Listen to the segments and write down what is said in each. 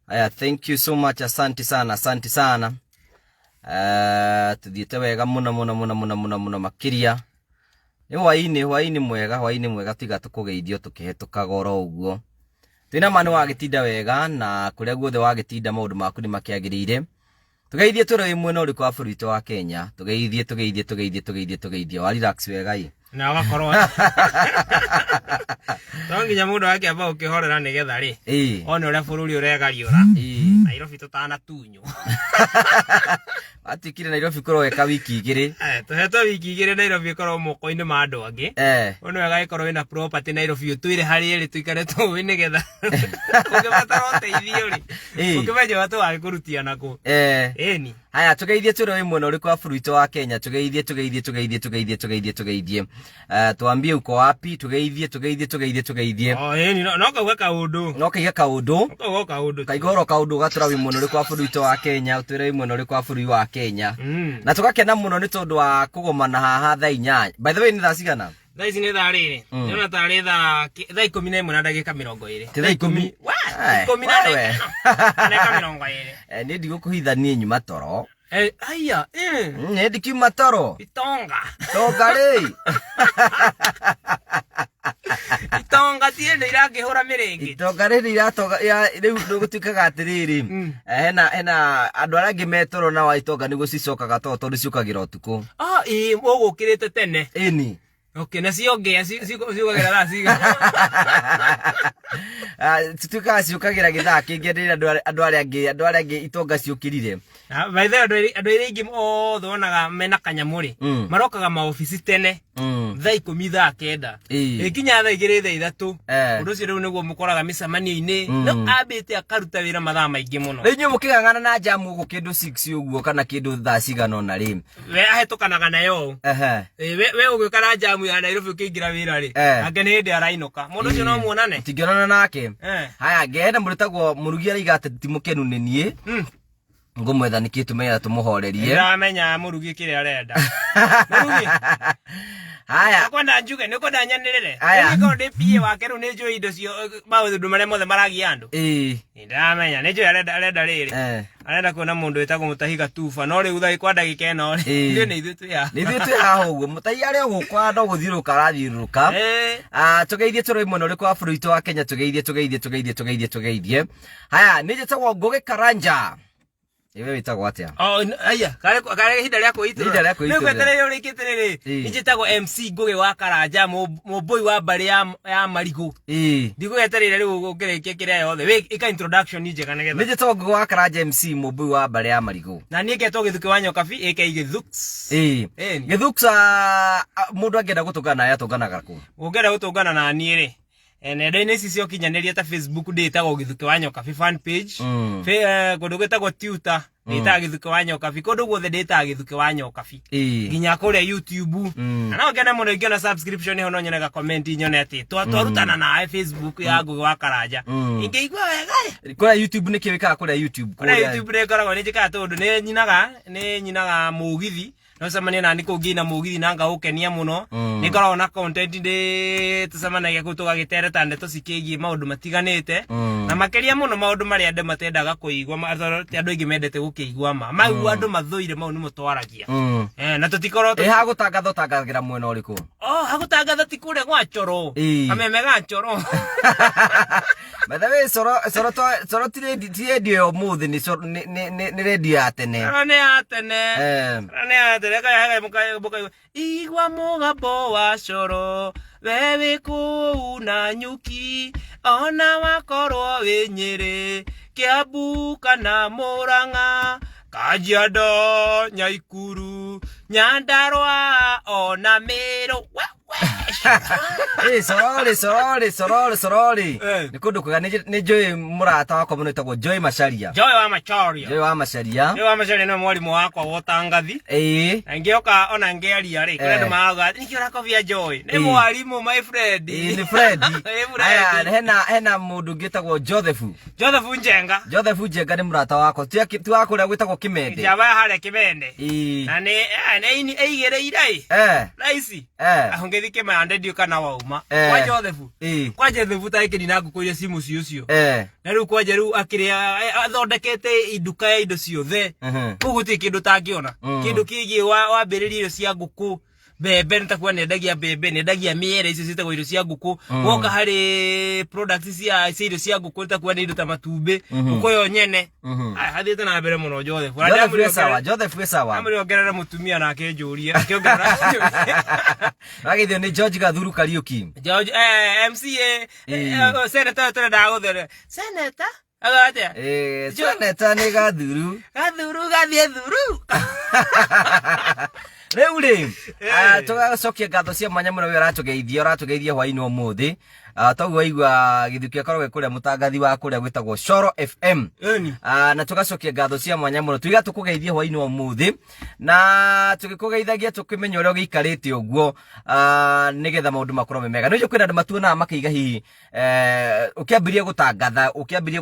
Aya, thank you so much, asante sana, asante sana. Tuthiĩte wega mũno mũno mũno mũno mũno mũno makĩria. Nĩ hwainĩ, hwainĩ mwega, hwainĩ mwega tiga tũkũgeithio tũkĩhĩtũkaga oro ũguo. Twĩna ma nĩ wagĩtinda wega na kũrĩa guothe wagĩtinda maũndũ maku nĩ makĩagĩrĩire. Tũgeithie tũrĩ wĩ mwena ũrĩkũ wa bũrũri witũ wa Kenya. Tũgeithie, tũgeithie, tũgeithie, tũgeithie, tũgeithie. Wa relax wega ĩ. Na ũgakorwo no nginya mũndũ akĩamba gũkĩhorera nĩgetha rĩ one ũrĩa bũrũri ũregariũra. Nairobi tũtanatunywo. Watuĩkire Nairobi kũroweka wiki 2. Tũhetwo wiki 2 Nairobi ĩkorwo moko-inĩ ma andũ angĩ. Ũyũ nĩ wega ĩkorwo wĩna property Nairobi ũtwĩre harĩa ĩrĩ tũikare tũĩ nĩgetha ũngĩbatara ũteithio rĩ ũkĩmenye ũrĩa tũgagĩkũrutia nakũ. Ĩni. Haya, tũgeithie tũrĩ wĩ mwena ũrĩkũ wa bũrũri witũ wa Kenya. Tũgeithie, tũgeithie, tũgeithie, tũgeithie, tũgeithie, tũgeithie. Tuambie uko wapi? Tũgeithie, tũgeithie, tũgeithie, tũgeithie. Oh, ĩni no kauga kaũndũ. No kaiga kaũndũ. No kauga kaũndũ. Kaiga oro kaũndũ gatũra wĩ mwena ũrĩkũ wa bũrũri witũ wa Kenya, ũtwĩre wĩ mwena ũrĩkũ wa bũrũri wa Kenya. Na tũgakena mũno nĩ tondũ wa kũgomana haha thaa 8. By the way, nĩ thaa cigana? Thaa ici nĩ thaa rĩrĩ. Ndĩrona tarĩ thaa 11 na ndagĩka 20. Ti thaa 10? Wa, 10 na wewe. ndagĩka 20. Niĩ ndigũkũhitha niĩ nyuma toro. Aya, Niĩ ndikiuma toro. Itonga. Tonga rĩ. Itonga ti hĩndĩ irakĩhũra mĩrĩngĩ. Itonga rĩrĩ iratonga rĩu gũtuĩkaga atĩrĩrĩ, hena andũ arĩa angĩ me toro na wa itonga nĩguo cicokaga toro tondũ ciũkagĩra ũtukũ. Ah, ĩĩ, ũgũkĩrĩte tene. Ĩni. Okay, na cio ngĩa ciũkagĩra thaa cigana? Ah, cituĩkaga ciũkagĩra gĩthaa kĩngĩ rĩrĩa andũ arĩa angĩ itonga ciũkĩrire. Ah, by the way, andũ arĩa aingĩ othe wonaga mena kanyamũ rĩ, marokaga maobici tene, thaa 10, thaa 9. Ĩkinya thaa 2, thaa 3. Ũndũ ũcio rĩu nĩguo mũkoraga mĩcemanio-inĩ. No ambĩte akaruta wĩra mathaa maingĩ mũno. Rĩu inyuĩ mũkĩng'ang'ana na njamu gũkũ kĩndũ 6 ũguo kana kĩndũ thaa cigana ũna rĩ. We ahĩtũkanaga nayo. We ũgĩũka na njamu ya Nairobi ũkĩingĩra wĩra rĩ, ake nĩ hĩndĩ arainũka. Mũndũ ũcio no muonane. Tingĩonana nake. Haya, ngehena mũrĩtagwo mũrugi araiga atĩ ti mũkenu nĩ niĩ. Ngũmwetha nĩkĩ tũmenyera tũmũhorerie. Ndĩramenya mũrugi kĩrĩa arenda. Mũrugi. Haya. Nĩkwenda njuge, nĩkwenda nyanĩrĩre. Haya. Rĩu korwo ndĩ PA wake rĩu nĩ njũĩ indo cio maũndũ marĩa mothe maragia andũ. Nĩndĩramenya, nĩ njũĩ arenda rĩrĩ. Arenda kuona mũndũ wĩtagwo Mũtahi Gatuba, no rĩu thaa kwa ndagĩka ĩno rĩ, ithuĩ nĩ ithuĩ twĩ haha. Nĩ ithuĩ twĩ haha ũguo. Mũtahi arĩ o gũkũ no gũthiũrũrũka arathiũrũrũka. Ah, tũgeithie tũrĩ mwena ũrĩkũ wa bũrũri witũ wa Kenya, tũgeithie, tũgeithie, tũgeithie, tũgeithie, tũgeithie. Haya, nĩ njĩtagwo Ngũgĩ Karanja. Iwe wĩtagwo atĩa? Oh, aya, karĩ ihinda rĩa kwĩitũrũra. Ihinda rĩa kwĩitũrũra. Rĩu wetereire ũrĩkĩte rĩrĩ. Niĩ njĩtagwo MC Ngũgĩ wa Karanja, mũmbũi wa mbarĩ ya Marigũ. Ndigũgetereire rĩu ũkĩrĩkia kĩrĩa yothe. Wĩ ĩka introduction njega nĩgetha. Nĩ njĩtagwo Ngũgĩ wa Karanja MC, mũmbũi wa mbarĩ ya Marigũ. Na niĩ ngetwo Gĩthukĩ wa Nyokabi, aka Gĩthuks. Ĩni. Gĩthuks, mũndũ angĩenda gũtũngana nawe atũnganaga kũ? Ũngĩenda gũtũngana na niĩ rĩ, nenda-inĩ ici cia ũkinyanĩria ta Facebook ndĩtagwo Gĩthukĩ wa Nyokabi fan page. Kũndũ gwĩtagwo Twitter ndĩtaga Gĩthukĩ wa Nyokabi, kũndũ guothe ndĩtaga Gĩthukĩ wa Nyokabi. Nginya kũrĩa YouTube. Na no ngene mũno ingĩona subscription ho no nyone ga comment nyone atĩ twarutana nawe Facebook ya Ngũgĩ wa Karanja. Ingĩigua wega ĩ. Kũrĩa YouTube nĩkĩ wĩkaga kũrĩa YouTube? Kũrĩa YouTube nĩ ngoragwo nĩ njĩkaga tondũ nĩ nyinaga mũgithi. No cemanie na nĩ kũu ngĩina mũgithi na ngaũkenia mũno. Nĩ ngoragwo na content ndĩ tũcemanagia kũu tũgagĩtereta ndeto cikĩgiĩ maũndũ matiganĩte. Na makĩria mũno maũndũ marĩa andũ matendaga kũigua, tondũ ti andũ aingĩ mendete gũkĩigua ma. Mau andũ mathũire mau nĩmo twaragia. Na tũtikorwo Ĩ hagũtangatha ũtangathagĩra mwena ũrĩkũ? Oh, hagũtangatha ti kũrĩa gwa Coro. Kameme ga Coro. By the way, Coro ti radio ya ũmũthĩ, nĩ Coro, nĩ radio ya tene. Coro nĩ ya tene. Coro nĩ ya tene, kaya mũkaigua. Igua mũgambo wa Coro, we wĩ kũu na nyuki, ona wakorwo wĩ Nyĩrĩ, Kiambu kana Mũrang'a, Kajiado, Nyaikuru, Nyandarua, ona Meru. We, Ĩ, Coro-rĩ, Coro-rĩ, Coro-rĩ, Coro-rĩ. Nĩ kũndũ kwega. Nĩ njũĩ mũrata wakwa mũno wĩtagwo Joy Macharia. Joy wa Macharia. Joy wa Macharia. Joy wa Macharia nĩwe mwarimũ wakwa wa ũtangathi. Na ngĩoka ona ngĩaria rĩ, kũrĩ andũ marauga, nĩkĩ ũrakobia Joy? Nĩ mwarimũ, my friend. Ĩĩ, nĩ friend. Nĩ friend. Aya, hena mũndũ ũngĩ wĩtagwo Joseph. Joseph Njenga. Joseph Njenga nĩ mũrata wakwa. Ti wa kũrĩa gwĩtagwo Kĩmende. Njamba ya harĩa Kĩmende. Na nĩ aigĩrĩire ĩ. Thaa ici. Ũngĩthiĩ Kĩmande. Friday ndiũ kana wauma. Eh. Kwa Joseph. Ĩĩ. Kwa Joseph ta ĩkĩnina ngũkũ iria ci mũciĩ ũcio. Eh. Na rĩu kwanja rĩu akĩrĩa athondekete nduka ya indo ciothe. Mhm. Kũu gũtirĩ kĩndũ ũtangĩona. Mm. Kĩndũ kĩgiĩ wambĩrĩria irio cia ngũkũ mbembe nĩ takuga nĩendagia mbembe nĩendagia mĩere icio ciĩtagwo irio cia ngũkũ woka harĩ products cia irio cia ngũkũ nĩ takuga nĩ indo ta matumbĩ ngũkũ yo nyene Aya, hathiĩte na mbere mũno Joseph Na Joseph wĩ sawa, Joseph wĩ sawa. ndamũriongerera mũtumia nake njũrie akĩongerera Wageithio nĩ George Gathuru Kariuki. George MCA Ĩĩ. senator ũyũ tũrendaga gũthere senator Auga atĩa Eh, senator nĩ Gathuru. Gathuru gathiĩ thuru Rĩu rĩ, Eh. tũgacokia ngatho cia mwanya mũno we ũratũgeithia hwainĩ ũmũthĩ. Toguo waigua Gĩthuki akoragwo e kũrĩa mũtangathi wa kũrĩa gwĩtagwo Coro FM. Ĩni. Na tũgacokia ngatho cia mwanya mũno tuiga tũkũgeithie hwainĩ wa ũmũthĩ na tũgĩkũgeithagia tũkĩmenya ũrĩa ũgĩikarĩte ũguo nĩgetha maũndũ makorwo me mega. Nĩũĩ kwĩna andũ matuonaga makĩiga hihi ũkĩambĩrĩria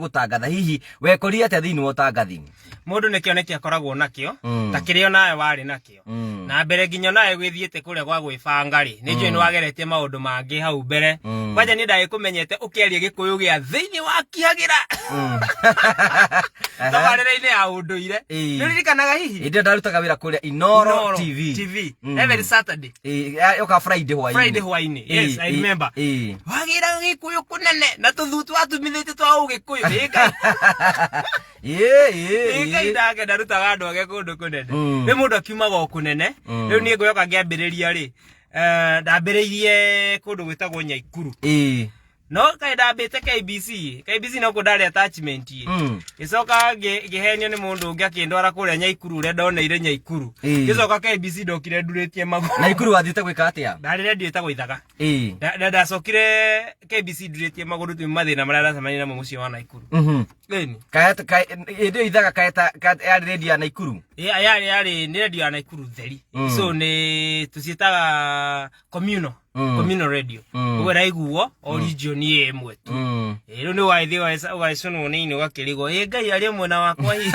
gũtangatha hihi wekorire atĩa thĩinĩ wa ũtangathi? Mũndũ nĩ kĩoneki akoragwo nakĩo Mm. ta kĩrĩa onawe warĩ nakĩo Mm. na mbere nginya onawe gwĩthiĩte kũrĩa gwa gwĩbanga rĩ nĩ njũĩ nĩ wageretie maũndũ mangĩ hau mbere Mm. kwanja niĩ ndagĩkũmenyete ũkĩaria gĩkũyũ gĩa thĩinĩ wa kĩhagĩra Mm. tabarĩra-inĩ ya ũndũire Ĩĩ. nĩ ũririkanaga hihi Hĩndĩ ĩyo ndarutaga wĩra kũrĩa Inoro Inoro TV. TV Mm. every Saturday Ĩĩ, yoka Friday hwainĩ. Friday hwainĩ yes Ĩĩ, I ĩĩ, remember ĩĩ. wagĩra gĩkũyũ kũnene na tũthutu watumithĩtie twa ũgĩkũyũ Ĩ Ngai. Ĩĩ, ĩĩ, Ĩ Ngai ĩĩ. ndake ndarutaga andũ ake kũndũ kũnene Mm. rĩu mũndũ akiumaga o kũnene Mm. rĩu niĩ ngũyoka ngĩambĩrĩria rĩ ndambĩrĩirie kũndũ gwĩtagwo Nyaikuru Ĩĩ. no kaĩ ndambĩte KBC KBC no kũ ndarĩ attachment ĩ Mm. ngĩcoka ngĩhenio nĩ mũndũ ũngĩ akĩndwara kũrĩa Nyaikuru ũrĩa ndoneire Nyaikuru Ĩĩ. ngĩcoka KBC ndokire ndurĩtie magũrũ Naikuru wathiĩte gwĩka atĩa? ndarĩ redio ĩtagwo Ithaga Ĩĩ. Ndacokire KBC ndurĩtie magũrũ tĩ mathĩna marĩa ndacemania namo mũciĩ wa Naikuru Mhm. Ĩni. Hĩndĩ ĩyo Ithaga kaeta yarĩ redio ya Naikuru. Yarĩ nĩ redio ya Naikuru theri Mm. so nĩ tũciĩtaga communal Mm. communal radio Mm. ũguo ĩraiguo o region ĩ ĩmwe tu Mm. Ĩ, rĩu nĩ wagĩthiĩ ũgagĩcũnwo nĩ ini ũgakĩrigwo ĩ Ngai arĩ mwena wakwa hihi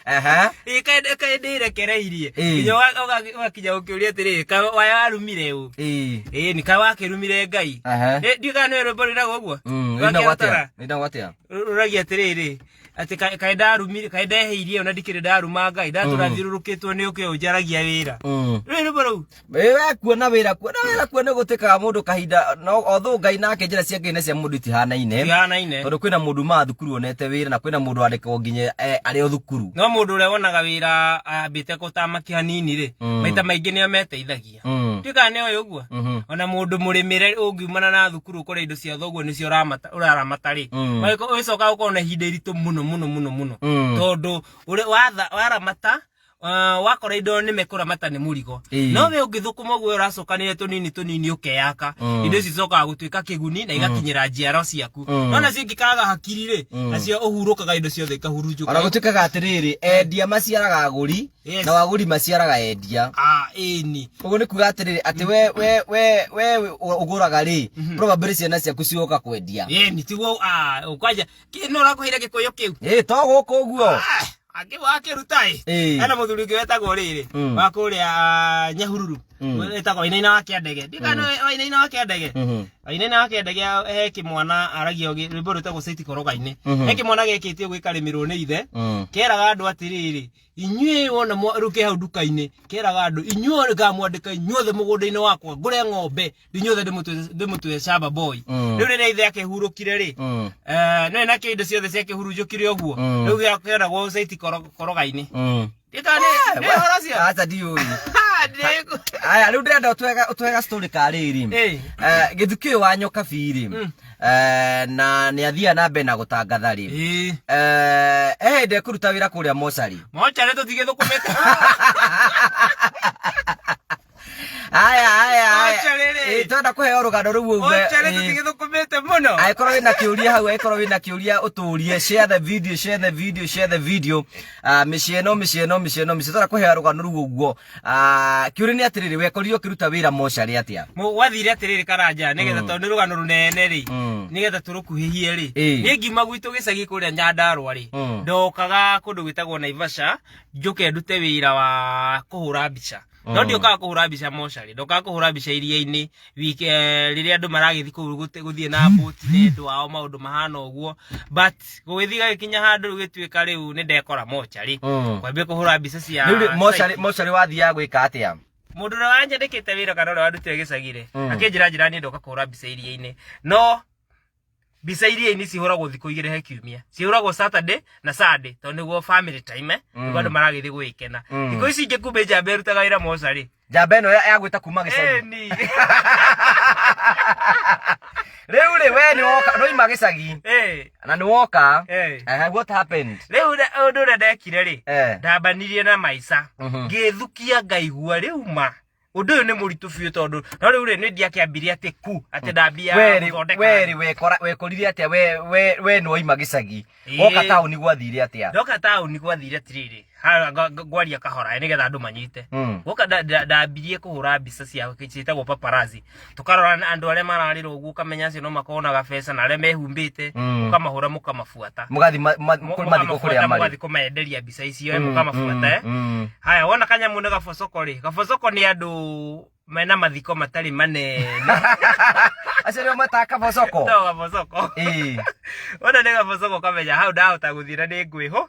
Aha. Ĩ, kaĩ ndĩrekereirie Ĩ. nginya ũgakinya gũkĩũria atĩrĩrĩ kaĩ waya warumire ũ Ĩĩ. ĩ nĩ kaĩ wakĩrumire Ngai Aha. Ĩ, ndiũĩ kana nĩ rwĩmbo rwĩnagwo ũguo Mm, rwinagwo atĩa? Rwakĩrutara. Rwinagwo atĩa? Rũragia atĩrĩrĩ atĩ kaĩ ndarumire kaĩ ndeheirie ona ndikĩrĩ ndaruma Ngai ndatũra thiũrũrũkĩtwo nĩ ũkĩ ũnjaragia wĩra Mm. rwĩ rwĩmbo rũu Ĩ, we kuona wĩra kuona wĩra kuo nĩ gũtĩkaga mũndũ kahinda no although Ngai nake njĩra cia Ngai na cia mũndũ itihanaine ihanaine tondũ kwĩna mũndũ umaga thukuru onete wĩra na kwĩna mũndũ wandĩkagwo nginya arĩ o thukuru no mũndũ ũrĩa wonaga wĩra ambĩte gũtamaki hanini rĩ Mm. maita maingĩ nĩo meteithagia Mm. ndiũĩ kana nĩoĩ ũguo Mhm. ona mũndũ mũrĩmĩre ũngiumana na thukuru ũkore indo cia thoguo nĩcio ũraramata rĩ Mm. ũgĩcoka gũkorwo na ihinda iritũ mũno mũno mũno mũno Mm. tondũ waramata wakora indo nĩ mekũramata nĩ mũrigo Ĩĩ. no we ũngĩthũkũma ũguo ũracokanĩria tũnini tũnini ũkeyaka Mm. indo ici icokaga gũtuĩka kĩguni na igakinyĩra njiaro ciaku Mm. no nacio ingĩkaga hakiri rĩ Mm. nacio ũhurũkaga indo ciothe ikahurunjũka ona gũtuĩkaga atĩrĩrĩ endia maciaraga agũri Yes. na agũri maciaraga endia Ah, ĩni ũguo nĩ kuga atĩrĩrĩ atĩ we we ũgũraga rĩ probably ciana ciaku cigoka kwendia ĩni tiguo ah, kwanja no ũrakũheire gĩkũyũ kĩu ĩ to gũkũ ũguo Ah, akĩruta ĩ Ĩĩ. hena mũthuri ũngĩ wetagwo rĩrĩ Mm. wa kũrĩa Nyahururu Mm. wetagwo Wainaina wa Kĩandege ndikana Wainaina wa Kĩandege Mhm. Wainaina wa Kĩandege he kĩmwana aragia rwĩmbo rwĩtagwo Citi Koroga-inĩ Mhm. he kĩmwana gekĩtie gwĩkarĩmĩrwo nĩ ithe Mm. keraga andũ atĩrĩrĩ inyuĩ wona rĩu ke hau nduka-inĩ keraga andũ inyuĩ ngamwandĩka inyuothe mũgũnda-inĩ wakwa ngũre ng'ombe inyuothe ndĩmũtue shamba boy Mm. rĩu rĩrĩa ithe akĩhurũkire rĩ Mm. no nakĩo indo ciothe ciakĩhurunjũkire ũguo Mm. rĩu gĩakĩonagwo caiti koroga-inĩ Mm. Ndikane nĩ ũhoro ũcio Aca ndiũĩ. Ha, ndĩkũ- Aya rĩu ndĩrenda ũtwega story ka rĩrĩ. Ĩĩ. Gĩthukĩ ũyũ wa nyoka rĩ. Mm. Na nĩ athiaga na mbere na gũtangatha rĩ. Ĩĩ. He hĩndĩ ekũruta wĩra kũrĩa mocarĩ. Mocarĩ tũtigĩthũkũmĩte Aya aya aya. Mocarĩ rĩ. Ĩĩ, twenda kũheo rũgano rũu ũguo. Mocarĩ Ĩĩ. tũtigĩthũkũmĩte mũno Angĩkorwo wĩna kĩũria hau, angĩkorwo wĩna kĩũria ũtũrie, share the video, share the video, share the video. Mĩciĩ ĩno, mĩciĩ ĩno, mĩciĩ ĩno, mĩciĩ. Twenda kũheo rũgano rũu ũguo. Kĩũria nĩ atĩrĩrĩ, wekorire ũkĩruta wĩra mocarĩ atĩa? Gwathire atĩrĩrĩ karanja nĩgetha tondũ nĩ rũgano rũnene rĩ Mm. nĩgetha tũrũkuhĩhie rĩ Ĩĩ. niĩ ngiuma gwitũ gĩcagi kũrĩa Nyandarũa rĩ Mm. ndokaga kũndũ gwĩtagwo Naivasha njũke ndute wĩra wa kũhũra mbica No ndiokaga kũhũra mbica mocarĩ, ndokaga kũhũra mbica iria-inĩ wiki rĩrĩa andũ maragĩthiĩ kũu gũthiĩ na mbũti nĩ andũ ao, maũndũ mahana ũguo. But gũgĩthiĩ gagĩkinya handũ rĩu gĩtuĩka rĩu nĩ ndekora mocarĩ, kwambia kũhũra mbica cia Rĩu rĩ, mocarĩ site. Mocarĩ wathiaga gwĩka atĩa? Mũndũ ũrĩa wanyandĩkĩte wĩra kana ũrĩa wandutire gĩcagi-rĩ, akĩnjĩra njĩra niĩ ndoka kũhũra mbica iria-inĩ. No mbica iria-inĩ cihũragwo thikũ igĩrĩ he kiumia, cihũragwo Saturday na Sunday, tondũ nĩguo family time, nĩguo andũ maragĩthiĩ gwĩkena. Thikũ ici ingĩ kumbe njamba ĩrutaga wĩra mocarĩ. Njamba ĩno ya gwĩta kuma gĩcagi? Ĩni. Rĩu rĩ, we nĩ woka, ndoima gĩcagi na nĩ woka. What happened? Rĩu ũndũ ũrĩa ndekire rĩ, ndambanirie na maica, ngĩthukia, ngaigua rĩu ma ũndũ ũyũ nĩ mũritũ biũ, tondũ no rĩu rĩ, nĩ ndiakĩambirie atĩ ku atĩ ndambia We rĩ, gũthondeka. We rĩ, wekorire atĩa? We nĩ waima gĩcagi, woka taũni, gwathire atĩa? Ndoka taũni gwathire atĩrĩrĩ, haha ngwaria kahora nĩgetha andũ manyite. Gwoka ndambirie kũhũra mbica cia ciĩtagwo paparazzi, tũkarora na andũ arĩa mararĩra ũguo, ũkamenya acio no makorwo na gabeca, na arĩa mehumbĩte, ũkamahũra, mũkamabuata. Mũgathi mathiko kũrĩa marĩ. Mũgathiĩ kũmenderia mbica icio, mũkamabuata. Haya, wona kanyamũ nĩ gabocoko rĩ, gabocoko nĩ andũ mena mathiko matarĩ manene. Acio nĩo metaga kabocoko? No gabocoko. Wona nĩ gabocoko, kamenya hau ndahota gũthiĩ na nĩ ngwĩhũ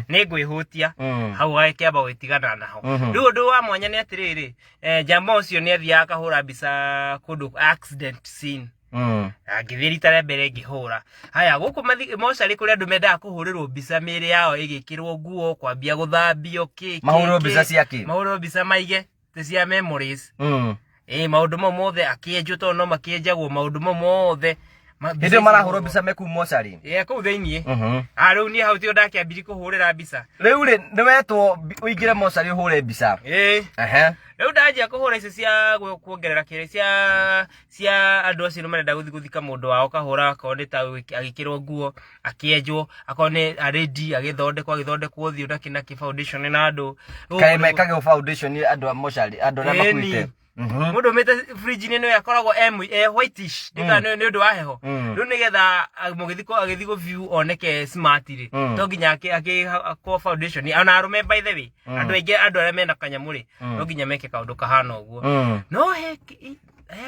nĩ ngwĩhũtia. Hau gagĩkĩamba gwĩtigana naho. Rĩu ũndũ wa mwanya nĩ atĩrĩrĩ, jama ũcio nĩ athiaga akahũra mbica kũndũ accident scene. Ngĩthiĩ rita rĩa mbere ngĩhũra haya gũkũ mocarĩ, kũrĩa andũ mendaga kũhũrĩrwo mbica mĩĩrĩ yao ĩgĩkĩrwo nguo, kwambia gũthambio, kĩ kĩ, Mahũrĩrwo kĩ. Mbica cia kĩ? Mahũrĩrwo mbica maige ti cia memories. Ĩ maũndũ mau mothe akĩenjwo, tondũ no makĩenjagwo maũndũ mau mothe. Hĩndĩ ĩyo marahũrwo mbica me kũu mocarĩ? Ĩ kũu thĩiniĩ. Ah, rĩu niĩ hau tio ndakĩambirie kũhũrĩra mbica. Rĩu rĩ, nĩ wetwo ũingĩre mocarĩ ũhũre mbica? Ĩ. Rĩu ndanjia kũhũra icio cia kuongerera kĩrĩa cia andũ acio nĩ marenda gũthiĩ gũthika mũndũ wao, kahũra akorwo nĩ ta agĩkĩrwo nguo, akĩenjwo, akorwo nĩ arĩndi agĩthondekwo ũthiũ na kĩ na kĩ, foundation na andũ. Rĩu Kaĩ ũguo nĩguo- mekagĩrwo foundation nĩ andũ a mocarĩ, andũ arĩa Ĩni. makuĩte? Mũndũ umĩte fridge-inĩ nĩwe akoragwo e whitish nĩ ũndũ wa heho. Rĩu nĩgetha mũgĩthiĩ agĩthiĩ gũ view oneke smart rĩ, to nginya akĩhakwo foundation. Ona arũme, by the way, andũ aingĩ, andũ arĩa mena kanyamũ rĩ, no nginya meke kaũndũ kahana ũguo. No he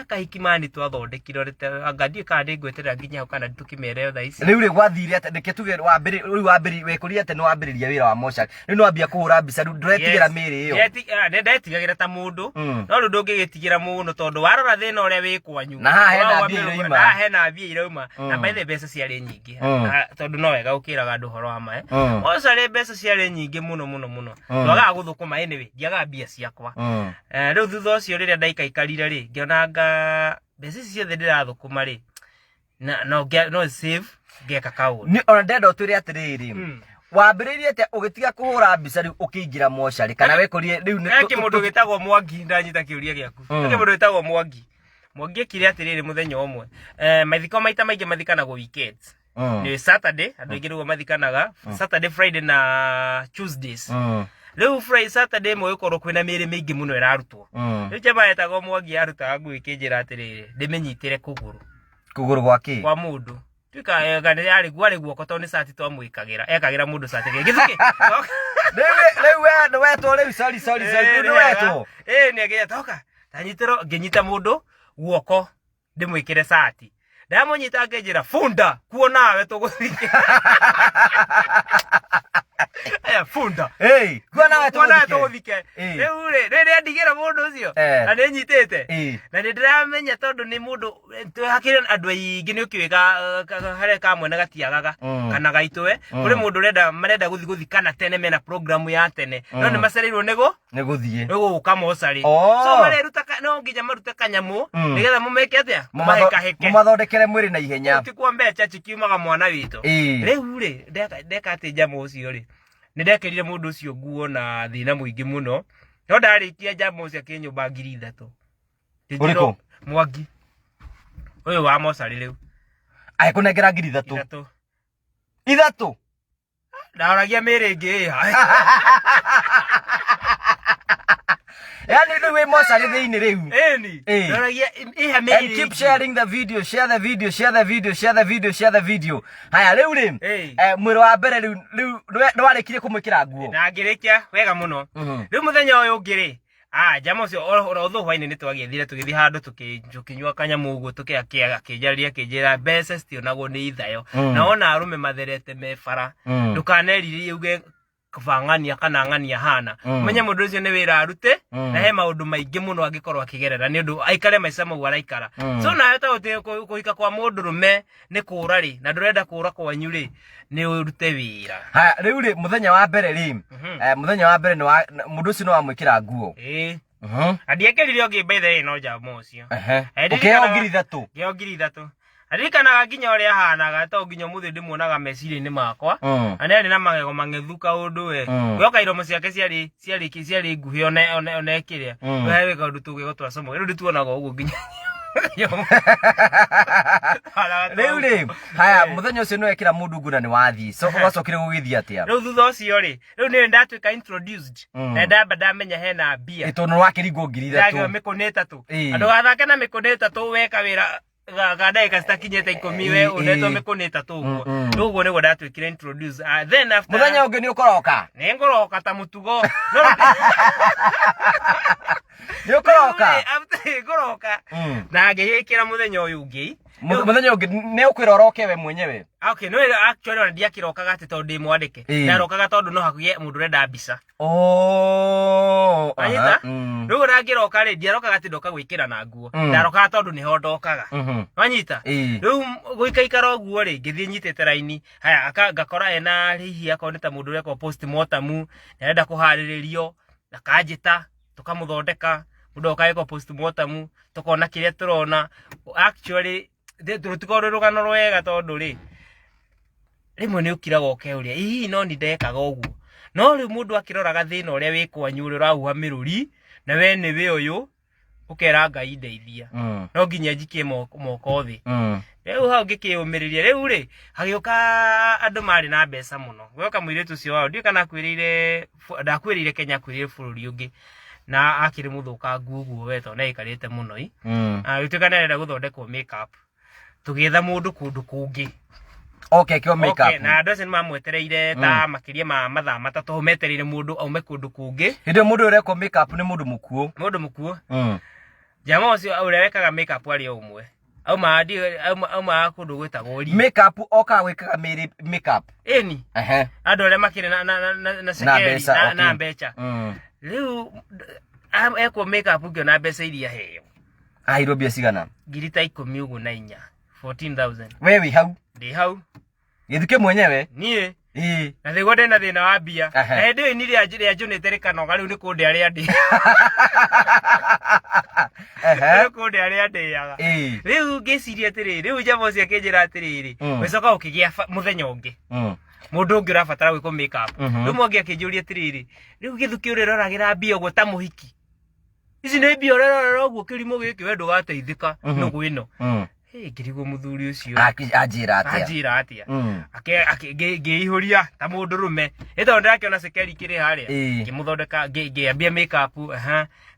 kahiki mani twathondekire, anga ndiũĩ kana nĩ ngweterera nginya hau kana tũkĩmere thaa ici. Rĩu rĩ, gwathire atĩa? Reke tuge wambĩrĩ rĩu wambĩrĩ wekũrire atĩ nĩ wambĩrĩria wĩra wa mocarĩ, rĩu nĩ wambia kũhũra mbica, rĩu ndũretigĩra Yes. mĩĩrĩ ĩyo? Nĩ ndetigagĩra ta mũndũ, no rĩu ndũngĩgĩtigĩra mũno, tondũ warora thĩna ũrĩa wĩ kwanyu. Na haha hena Ũrauma mbia irauma. na haha hena mbia irauma, na by the way, mbeca ciarĩ nyingĩ. Ah, tondũ no wega gũkĩraga andũ ũhoro wa maĩ, mocarĩ mbeca ciarĩ nyingĩ mũno mũno mũno. Twagaga gũthũkũma, anyway ndiagaga mbia ciakwa. Rĩu thutha ũcio rĩrĩa ndaikaikarire rĩ, ngĩonanga mbeca ici ciothe ndĩrathũkũma rĩ, na no save ngeka kaũndũ. Nĩ ona ndenda ũtwĩre atĩrĩrĩ, wambĩrĩirie atĩa ũgĩtiga kũhũra mbica rĩu ũkĩingĩra mocarĩ, kana wekũrire rĩu He kĩmũndũ gĩtagwo Mwangi, ndanyita kĩũria gĩaku. He kĩmũndũ gĩtagwo Mwangi. Mwangi ekire atĩrĩrĩ, mũthenya ũmwe, mathiko maita maingĩ mathikanagwo weekends. Nĩ Saturday andũ aingĩ nĩguo mathikanaga, Saturday, Friday na Tuesdays. Rĩu Friday, Saturday ĩmwe gũkorwo kwĩna mĩĩrĩ mĩingĩ mũno ĩrarutwo. Rĩu jama etagwo Mwangi arutaga nguo, ĩkĩnjĩra atĩrĩrĩ, ndĩmĩnyitĩre kũgũrũ. Kũgũrũ gwa kĩ? Kwa mũndũ tuika kana yarĩ gwarĩ guoko, tondũ nĩ cati twamwĩkagĩra, ekagĩra mũndũ cati gĩthukĩ. Rĩu we nĩ wetwo rĩu, sorry, sorry, sorry, rĩu nĩ wetwo. Ĩĩ, nĩ agĩa toka tanyitĩrwo, ngĩnyita mũndũ guoko ndĩmwĩkĩre cati, ndamũnyita akĩnjĩra, "Bunda kuo nawe tũgũthike." Aya, bunda. Hey, kuo nawe. Kuo nawe. Tũgũthike. Tũgũthike. Rĩu rĩ, rĩrĩa ndigĩra mũndũ ũcio na nĩ nyitĩte na nĩ ndĩramenya tondũ nĩ mũndũ hakĩrĩ andũ aingĩ, nĩ ũkĩũĩ harĩa kamwene gatiagaga kana gaitũwe, kũrĩ mũndũ ũrenda marenda gũthiĩ gũthikana tene, mena program ya tene, no nĩ macereirwo nĩ Nĩ gũthiĩ nĩ gũka mocarĩ. So mareruta no nginya marute kanyamũ nĩgetha mũmeke atĩa? Mahĩkahĩke. Mũmathondekere mwĩrĩ na ihenya. Ti kwa mbeca cikiumaga mwana witũ. Rĩu rĩ, ndeka atĩ njama ũcio rĩ, nĩ ndekĩrire mũndũ ũcio nguo na thĩna mũingĩ mũno, no ndarĩkia njama ũcio akĩnyũmba 3,000. Ũrĩkũ? Mwangi ũyũ wa mocarĩ rĩu. Agĩkũnengera 3,000? 3. 3? Ndahoragia mĩĩrĩ ĩngĩ ĩha. Yani rĩu wĩ mocarĩ thĩinĩ rĩu? Ĩni. Ndahoragia ĩha And mĩĩrĩ keep ĩngĩ. sharing the video, share the video, share the video, share the video, share the video. Haya, rĩu rĩ, mwĩrĩ wa mbere rĩu nĩwarĩkirie kũmwĩkĩra nguo? Na ngĩrĩkia wega mũno. Rĩu mũthenya ũyũ ũngĩ rĩ, Ah, jama ũcio oro ũthũ hwainĩ nĩ twagĩthire tũgĩthiĩ handũ tũkĩnyua kanyamũ ũguo akĩnjarĩria akĩnjĩra mbeca citionagwo nĩ ithayo. Na wona arũme matherete me bara ndũkanerirĩrie uge kaba ng'ania kana ng'ania hana. Menye mũndũ ũcio nĩ wĩra arute na he maũndũ maingĩ mũno angĩkorwo akĩgerera nĩ ũndũ aikare maica mau araikara. So nawe ta kũhika kwa mũndũrũme nĩ kũra rĩ na ndũrenda kũra kwanyu rĩ nĩ ũrute wĩra. Haya, rĩu rĩ mũthenya wa mbere rĩ, mũthenya wa mbere nĩ wa mũndũ ũcio nĩ wamwĩkĩra nguo. Ĩĩ. Na ndiekĩrire ũngĩ by the way no jama ũcio. Ũkĩheo 3,000. Ngĩheo 3,000. Ndirikanaga nginya ũrĩa ahanaga to nginya ũmũthĩ ndĩmuonaga meciria-inĩ makwa. Na nĩ arĩ na magego mang'ethu kaũndũ we. Guoka iromo ciake ciarĩ ciarĩ ciarĩ nguhĩ ona ona ona ĩkĩrĩa. We kaũndũ tũgego twa como. Rĩu ndĩtuonaga ũguo nginya. Rĩu rĩ, haya mũthenya ũcio nĩ wekĩra mũndũ nguo na nĩ wathiĩ. So ũgacokire gũgĩthiĩ atĩa? Rĩu thutha ũcio rĩ, rĩu nĩ ndatuĩka introduced. Na ndamba ndamenya hena mbia. Ĩ tondũ nĩ wakĩringwo ngiri Ndagĩo ithatũ. mĩkũnĩ ĩtatũ. Ĩĩ. Ndũgathake na mĩkũnĩ ĩtatũ weka wĩra ga ndagĩka citakinyĩte 10 we ũnetwo mĩkũnĩ ĩtatũ ũguo. Rĩu ũguo nĩguo ndatuĩkire introduce. Then after Mũthenya ũngĩ nĩ ũkoroka. Nĩ ngũroka ta mũtugo. No Nĩ ũkoroka. Ngũroka. Na ngĩgĩkĩra mũthenya ũyũ ũngĩ. Mũthenya ũngĩ nĩ ũkwĩra ũroke we mwenyewe. Okay, no actually ona ndiakĩrokaga atĩ tondũ ndĩ mwandĩke. Ndarokaga tondũ no hakũgĩe mũndũ ũrenda mbica. Oh, Wanyita? Rĩu ona ngĩroka rĩ, ndiarokaga atĩ ndoka gwĩkĩra na nguo. Ndarokaga tondũ nĩho ndokaga. Wanyita? Rĩu gũikaikara ũguo rĩ, ngĩthiĩ nyitĩte raini. Haya, ngakora ena hihi akorwo nĩ ta mũndũ ũrekwo postmortem, nĩarenda kũharĩrĩrio, akanjĩta, tũkamũthondeka, mũndũ oka agekwo postmortem, tũkona kĩrĩa tũrona. Actually, rũtikoragwo rwĩ rũgano rwega tondũ rĩ, rĩmwe nĩ ũkiraga ũkeuria hihi no ni ndekaga ũguo. No rĩu mũndũ akĩroraga thĩna ũrĩa wĩ kwanyu ũrĩa ũrahuha mĩrũri na we nĩwe ũyũ, ũkera Ngai ndeithia. No nginya njikie moko thĩ. Rĩu hau ngĩkĩyũmĩrĩria. Rĩu rĩ, hagĩũka andũ marĩ na mbeca mũno. Gũgĩũka mũirĩtu ũcio wao, ndiũĩ kana akuĩrĩire, ndakuĩrĩire Kenya, akuĩrĩire bũrũri ũngĩ. Na akĩrĩ mũthũkangu ũguo we tondũ nĩ aikarĩte mũno ĩ. Agĩtuĩka nĩ arenda gũthondekwo make up. Tũgĩetha mũndũ kũndũ kũngĩ. Okay, kĩo make Okay, up. na andũ acio nĩ mamwetereire ta makĩria ma mathaa matatũ hau metereire mũndũ aume kũndũ kũngĩ. Hĩndĩ ĩyo mũndũ ũyũ ũrekwo make up nĩ mũndũ mũkuũ. Mũndũ mũkuũ. Jama ũcio ũrĩa wekaga make up arĩ o ũmwe. Aumaga kũndũ gwĩtagwo Rio. Make up okaga gwĩkaga mĩrĩ make up. Ĩni. Andũ arĩa makĩrĩ na cekeri, mbeca, na mbeca. Rĩu ekwo make up ngĩona mbeca iria aheo. Aheirwo mbia cigana? Ngiri ta ikũmi ũguo na inya. 14,000. We wĩ hau? Ndĩ hau. Gĩthukĩ mwenyewe? Niĩ. Ĩĩ. Na nĩguo ndĩna thĩna wa mbia. Na hĩndĩ ĩyo ini rĩa njũnĩte rĩkanoga rĩu nĩ kũndĩa rĩa ndĩ. Nĩ kũndĩa rĩa ndĩaga. Rĩu ngĩciria atĩrĩrĩ, rĩu njamba ũcio akĩnjĩra atĩrĩrĩ, ũgĩcoka ũkĩgĩa mũthenya ũngĩ. Mũndũ ũngĩ ũrabatara gwĩkwo make up. Rĩu mwangi akĩnjũria atĩrĩrĩ, rĩu gĩthukĩ ũrĩroragĩra mbia ũguo ta mũhiki. Ici nĩ mbia ũrerorera ũguo kĩrimũ gĩkĩ we ndũgateithĩka nũgũ ĩno. Hĩ, ngĩrigwo mũthuri ũcio. Anjĩra atĩa? Anjĩra atĩa? Ngĩihũria ta mũndũrũme. Ĩ tondũ ndĩrakĩona cekeri ikĩrĩ harĩa. Ngĩmũthondeka, ngĩambia make up,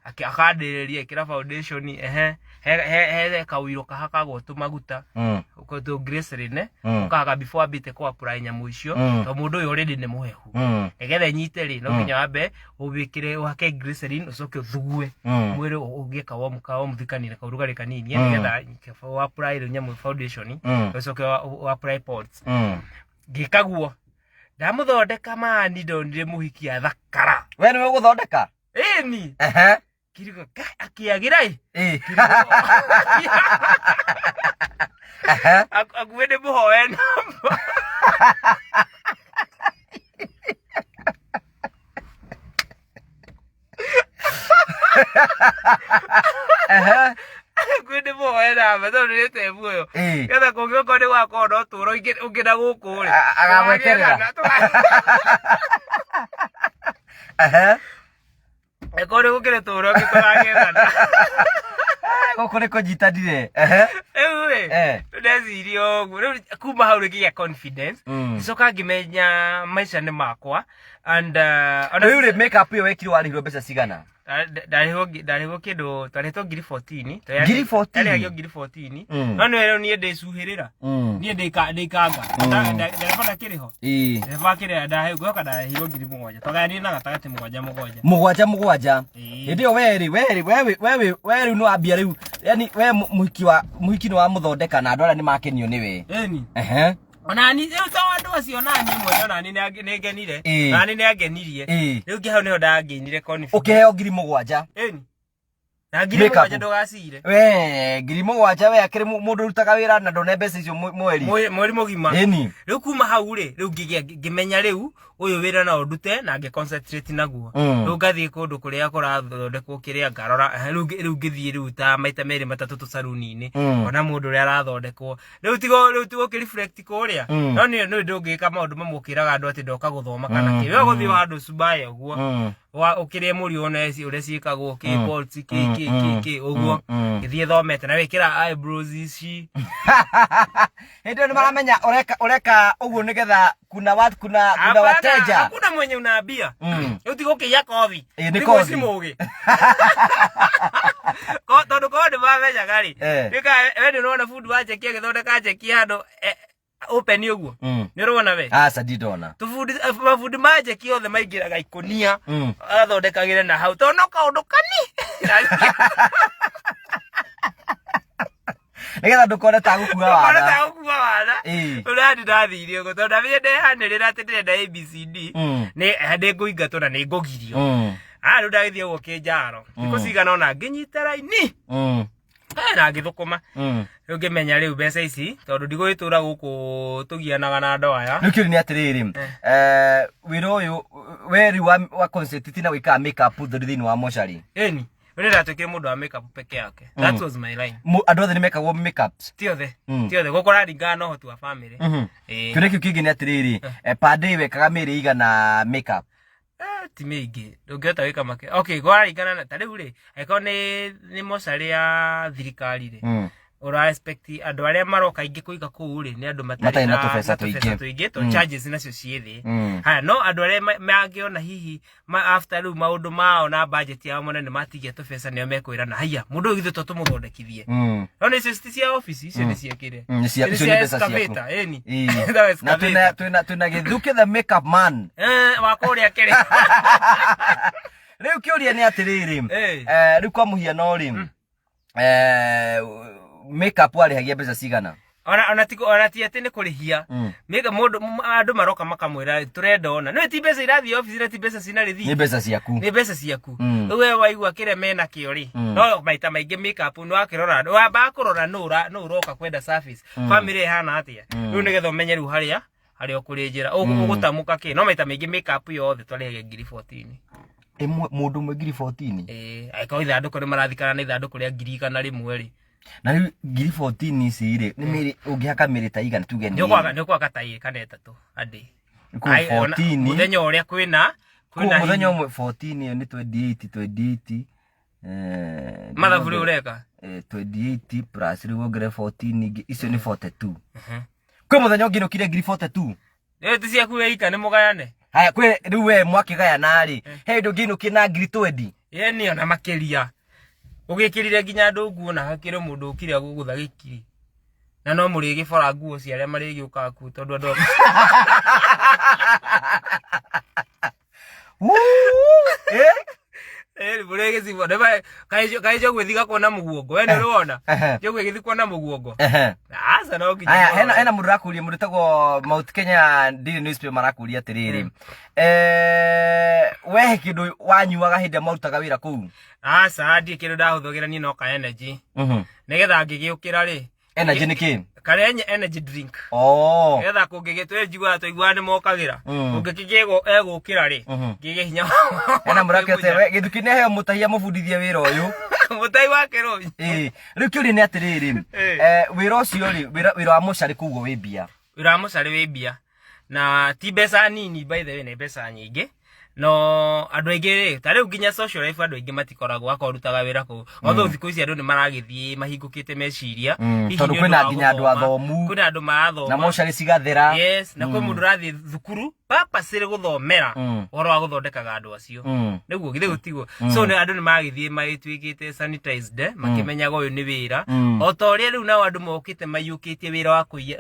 akandĩrĩria, ĩkĩra foundation, he kaũiro kahakagwo tũmaguta. Tũ glycerin, ũkahaka before ambĩte kũ apply nyamũ icio, tondũ mũndũ ũyũ already nĩ mũhehu. Nĩgetha ĩnyite rĩ, no nginya wambe ũwĩkĩre, ũhake glycerin, ũcoke ũthugue mwĩrĩ ũgĩe ka warm, ka warm kanini, kaũrugarĩ kanini, nĩgetha wa apply rĩu nyamũ foundation, ũcoke wa apply pods. Ngĩka guo, ndamũthondeka mani ndonire mũhiki athakara. We nĩwe ũgũthondeka? Ĩni. Kirigo, akĩagĩra ĩ. Akuwe nĩ mũhoe namba. Akuwe nĩ mũhoe namba tondũ nĩ te muoyo. Getha kũngĩokorwo nĩ gwakorwo na ũtũũro ũngĩ na gũkũ rĩ. Agagweterera. Eko nĩ gũkĩrĩ tũũro ũngĩ tũragethana. Gũkũ nĩ kũnyitanire. Rĩu rĩ, ndeciria ũguo. Rĩu kuma hau rĩ ngĩgĩa confidence. Ngĩcoka ngĩmenya maica nĩ makwa. And Rĩu rĩ, make up ĩyo wekirwo warĩhirwo mbeca cigana? Ndarĩhwo kĩndũ, twarĩhĩtwo ngiri 14. Ngiri 14? Ndarĩhagio ngiri 14. Mm. No nĩ rĩu niĩ ndĩcuhĩrĩra. Niĩ ndĩkanga. Ndereba ndakĩrĩ ho. Ndereba akĩrĩ ndahe ngwĩhoka ndarĩhirwo ngiri 7. Twagayanire na gatagatĩ 7 7. 7 7. Ĩĩ. Hĩndĩ ĩyo werĩ werĩ wewe wewe we rĩu nĩ wambia rĩu, yani we mũhiki wa mũhiki nĩ wamũthondeka na andũ arĩa nĩ makenio nĩwe. Ĩni. Ehe. Onani rĩu to andũ acio, onani mwene, onani nĩ ngenire. Onani nĩ angenirie. Rĩu ngĩ hau nĩho ndangĩinire confidence. Ũkĩheo ngiri 7. Ĩni. Na ngiri Make up. 7 ndũgacire. We ngiri 7 we akĩrĩ mũndũ ũrutaga wĩra na ndone mbeca icio mweri. Mweri mũgima. Ĩni. Rĩu kuma hau rĩ, rĩu ngĩgĩa ngĩmenya rĩu ũyũ wĩra no ndute na ngĩ concentrate naguo. Rĩu ngathiĩ kũndũ kũrĩa kũrathondekwo kĩrĩa ngarora, rĩu rĩu ngĩthiĩ rĩu ta maita merĩ matatũ tũcaruni-inĩ. Ona mũndũ ũrĩa arathondekwo. Rĩu tigo rĩu tigo kĩ reflect kũrĩa. No nĩ nĩ ndũngĩka maũndũ mamwe ũkĩraga andũ atĩ ndoka gũthoma kana kĩ. We gũthiĩ handũ cubaya ũguo. Wa ũkĩrĩe mũri one ũrĩa ciĩkagwo kĩ bolts kĩ kĩ kĩ kĩ ũguo. Gĩthiĩ thomete na wĩkĩra eyebrows ici. Hĩndĩ ĩyo nĩ maramenya ũreka ũreka ũguo nĩgetha kuna wa kuna kuna Hapana, wateja. Hakuna mwenye unaambia. Rĩu tiga ũkĩiya kothi. Ĩ, nĩ Ti kothi. mũici mũgĩ. Tondũ korwo nĩ mamenyaga rĩ. Rĩu we nĩ ũrona bundi wa njeki agĩthondeka njeki handũ open ũguo. Nĩ ũrona we? Aca, ndindona. Tũbundi mabundi ma njeki othe maingĩraga ikũnia. Athondekagĩre na hau tondũ no kaũndũ kani. Nĩgetha ndũkone ta gũkua Ndũkone wara. ta gũkua wara. Ũrĩa ndathire ũguo tondũ ndamenye ndehanĩrĩra atĩ ndĩrenda ABCD. Nĩ nĩ ngũingatwo na nĩ ngũgirio. Ah, rĩu ndagĩthiĩ ũguo kĩnjaro. Thikũ cigana ũna ngĩnyita raini. Na ngĩthũkũma. Rĩu ngĩmenya rĩu mbeca ici tondũ ndigũgĩtũra gũkũ tũgianaga na andũ aya. Rĩu kĩũria nĩ atĩrĩrĩ, wĩra ũyũ we rĩu wa concentrate na gwĩkaga makeup thori thĩinĩ wa mocarĩ? Ĩni. Rĩu ndatuĩkire mũndũ wa makeup peke yake. That was my line. Andũ othe nĩ mekagwo makeups? Ti othe. Ti othe. Gũkũ ũraringana na ũhoti wa family. Ĩĩ. Kĩũria kĩu kĩngĩ nĩ atĩrĩrĩ, per day wekaga mĩrĩ igana makeup? Ti mĩingĩ, ndũngĩhota gwĩka make. Okay, kũraringana na ta rĩu rĩ, angĩkorwo nĩ mocarĩ ya thirikari rĩ, ũra expect andũ arĩa maroka aingĩ kũiga kũu rĩ, nĩ andũ matarĩ na tũbeca na tũingĩ. tũbeca tũingĩ, to charges nacio ciĩ thĩ. Haya, no andũ arĩa mangĩona hihi after rĩu maũndũ mao na budget yao mone nĩ matigia tũbeca, nĩo mekwĩrana haiya mũndũ ũyũ githĩ to tũmũthondekithie. No nĩ icio ti cia office, icio nĩ cia kĩrĩa. Nĩ Icio icio nĩ mbeca ciaku. Excavator, ĩni. Ĩĩ. Ĩtagwo Na excavator. twĩna Gĩthuki the makeup man. Wa kũrĩa kĩrĩa. Rĩu kĩũria nĩ atĩrĩrĩ, rĩu kwa mũhiano rĩ, makeup warĩhagia mbeca cigana? Ona ti atĩ nĩ kũrĩhia. Mĩka mũndũ andũ maroka makamwĩra tũrenda ona. Nĩ ti mbeca irathiĩ office na ti mbeca cina Nĩ rĩthiti. mbeca ciaku. Nĩ mbeca ciaku. Rĩu we waigua kĩrĩa mena kĩo rĩ. No maita maingĩ makeup nĩ wakĩrora, wambaga kũrora nũ ũroka kwenda service. Family ĩhana atĩa. Rĩu nĩgetha ũmenye rĩu harĩa ũkũrĩnjĩra. Ũgũtamũka kĩ. No maita maingĩ makeup yothe twarĩhagia ngiri 14. Ĩmwe mũndũ ũmwe ngiri 14? Ĩĩ, angĩkorwo ithandũkũ nĩ marathikana na ithandũkũ rĩa ngiri 100 rĩ. Na rĩu ngiri 14 ici rĩ, nĩ mĩrĩ ũngĩhaka mĩrĩ ta igana tuge Nĩ nĩ ũkwaka ta igĩrĩ kana ĩtatũ a day. Kũu Ai, ona 14. Mũthenya ũrĩa Kũu kwĩna mũthenya hihi. ũmwe 14 ĩyo nĩ 28, 28. Mathabu rĩu ũreka? 28 plus rĩu wongerere 14 ingĩ, icio nĩ 42. Kwĩ mũthenya ũngĩinũkire ngiri 42? Rĩu ti ciaku weika, nĩ mũgayane. Haya, kwĩ rĩu we mwakĩgayana rĩ, he hĩndĩ ũngĩinũkire na ngiri 20? Ĩĩ, nĩ ona makĩria. Ũgĩkĩrire nginya andũ nguo na hakĩrĩ mũndũ ũkire agũgũtha gĩkiri. Na no mũrĩgĩbora nguo cia arĩa marĩgĩũkaga kuo tondũ andũ Wuu! Eh? Mũrĩgĩcibora. Nĩ kaĩ njogu ĩthigakwo na mũguongo? We nĩ ũrĩ wona? Njogu ĩgĩthikwo na mũguongo? Aca, no nginya Aya, mũrore. hena mũndũ ũrakũria, mũndũ ũtagwo Mount Kenya Daily Newspaper marakũria atĩrĩrĩ, we he kĩndũ wanyuaga hĩndĩ ĩrĩa mwarutaga wĩra kũu? Aca, ndirĩ kĩndũ ndahũthagĩra niĩ no ka energy. Nĩgetha ngĩgĩũkĩra rĩ. Energy nĩ kĩ? Karĩa energy drink. Nĩgetha kũngĩgĩ twĩnjiguaga twaiguaga nĩ mokagĩra. Kũngĩkĩgĩa egũkĩra rĩ, ngĩgĩe hinya wa Hena mũrakete kwĩmunya. we Gĩthuki nĩ aheo mũtahi amũbundithie wĩra ũyũ. Mũtahi wa kĩrũmi. Ĩĩ. Rĩu kĩũria nĩ atĩrĩrĩ, wĩra ũcio rĩ, wĩra wa mũcarĩ koguo wĩ mbia? Wĩra wa mũcarĩ wĩ mbia. Na ti mbeca nini, by the way, nĩ mbeca nyingĩ. No andũ aingĩ rĩ, ta rĩu nginya social life andũ aingĩ matikoragwo, akorwo ũrutaga wĩra kũu, although thikũ ici andũ nĩ maragĩthiĩ mahingũkĩte meciria. Hihi Tondũ nĩ ũndũ kwĩna wa nginya andũ gũthoma. athomu. Kwĩna andũ marathoma na mocarĩ cigathera. Yes, na kwĩ mũndũ ũrathiĩ thukuru purposely gũthomera ũhoro wa gũthondekaga andũ acio. Nĩguo githĩ gũtiguo? So nĩ andũ nĩ magĩthiĩ magĩtuĩkĩte sanitized, makĩmenyaga ũyũ nĩ wĩra. O ta ũrĩa rĩu nao andũ mokĩte maiyũkĩtie wĩra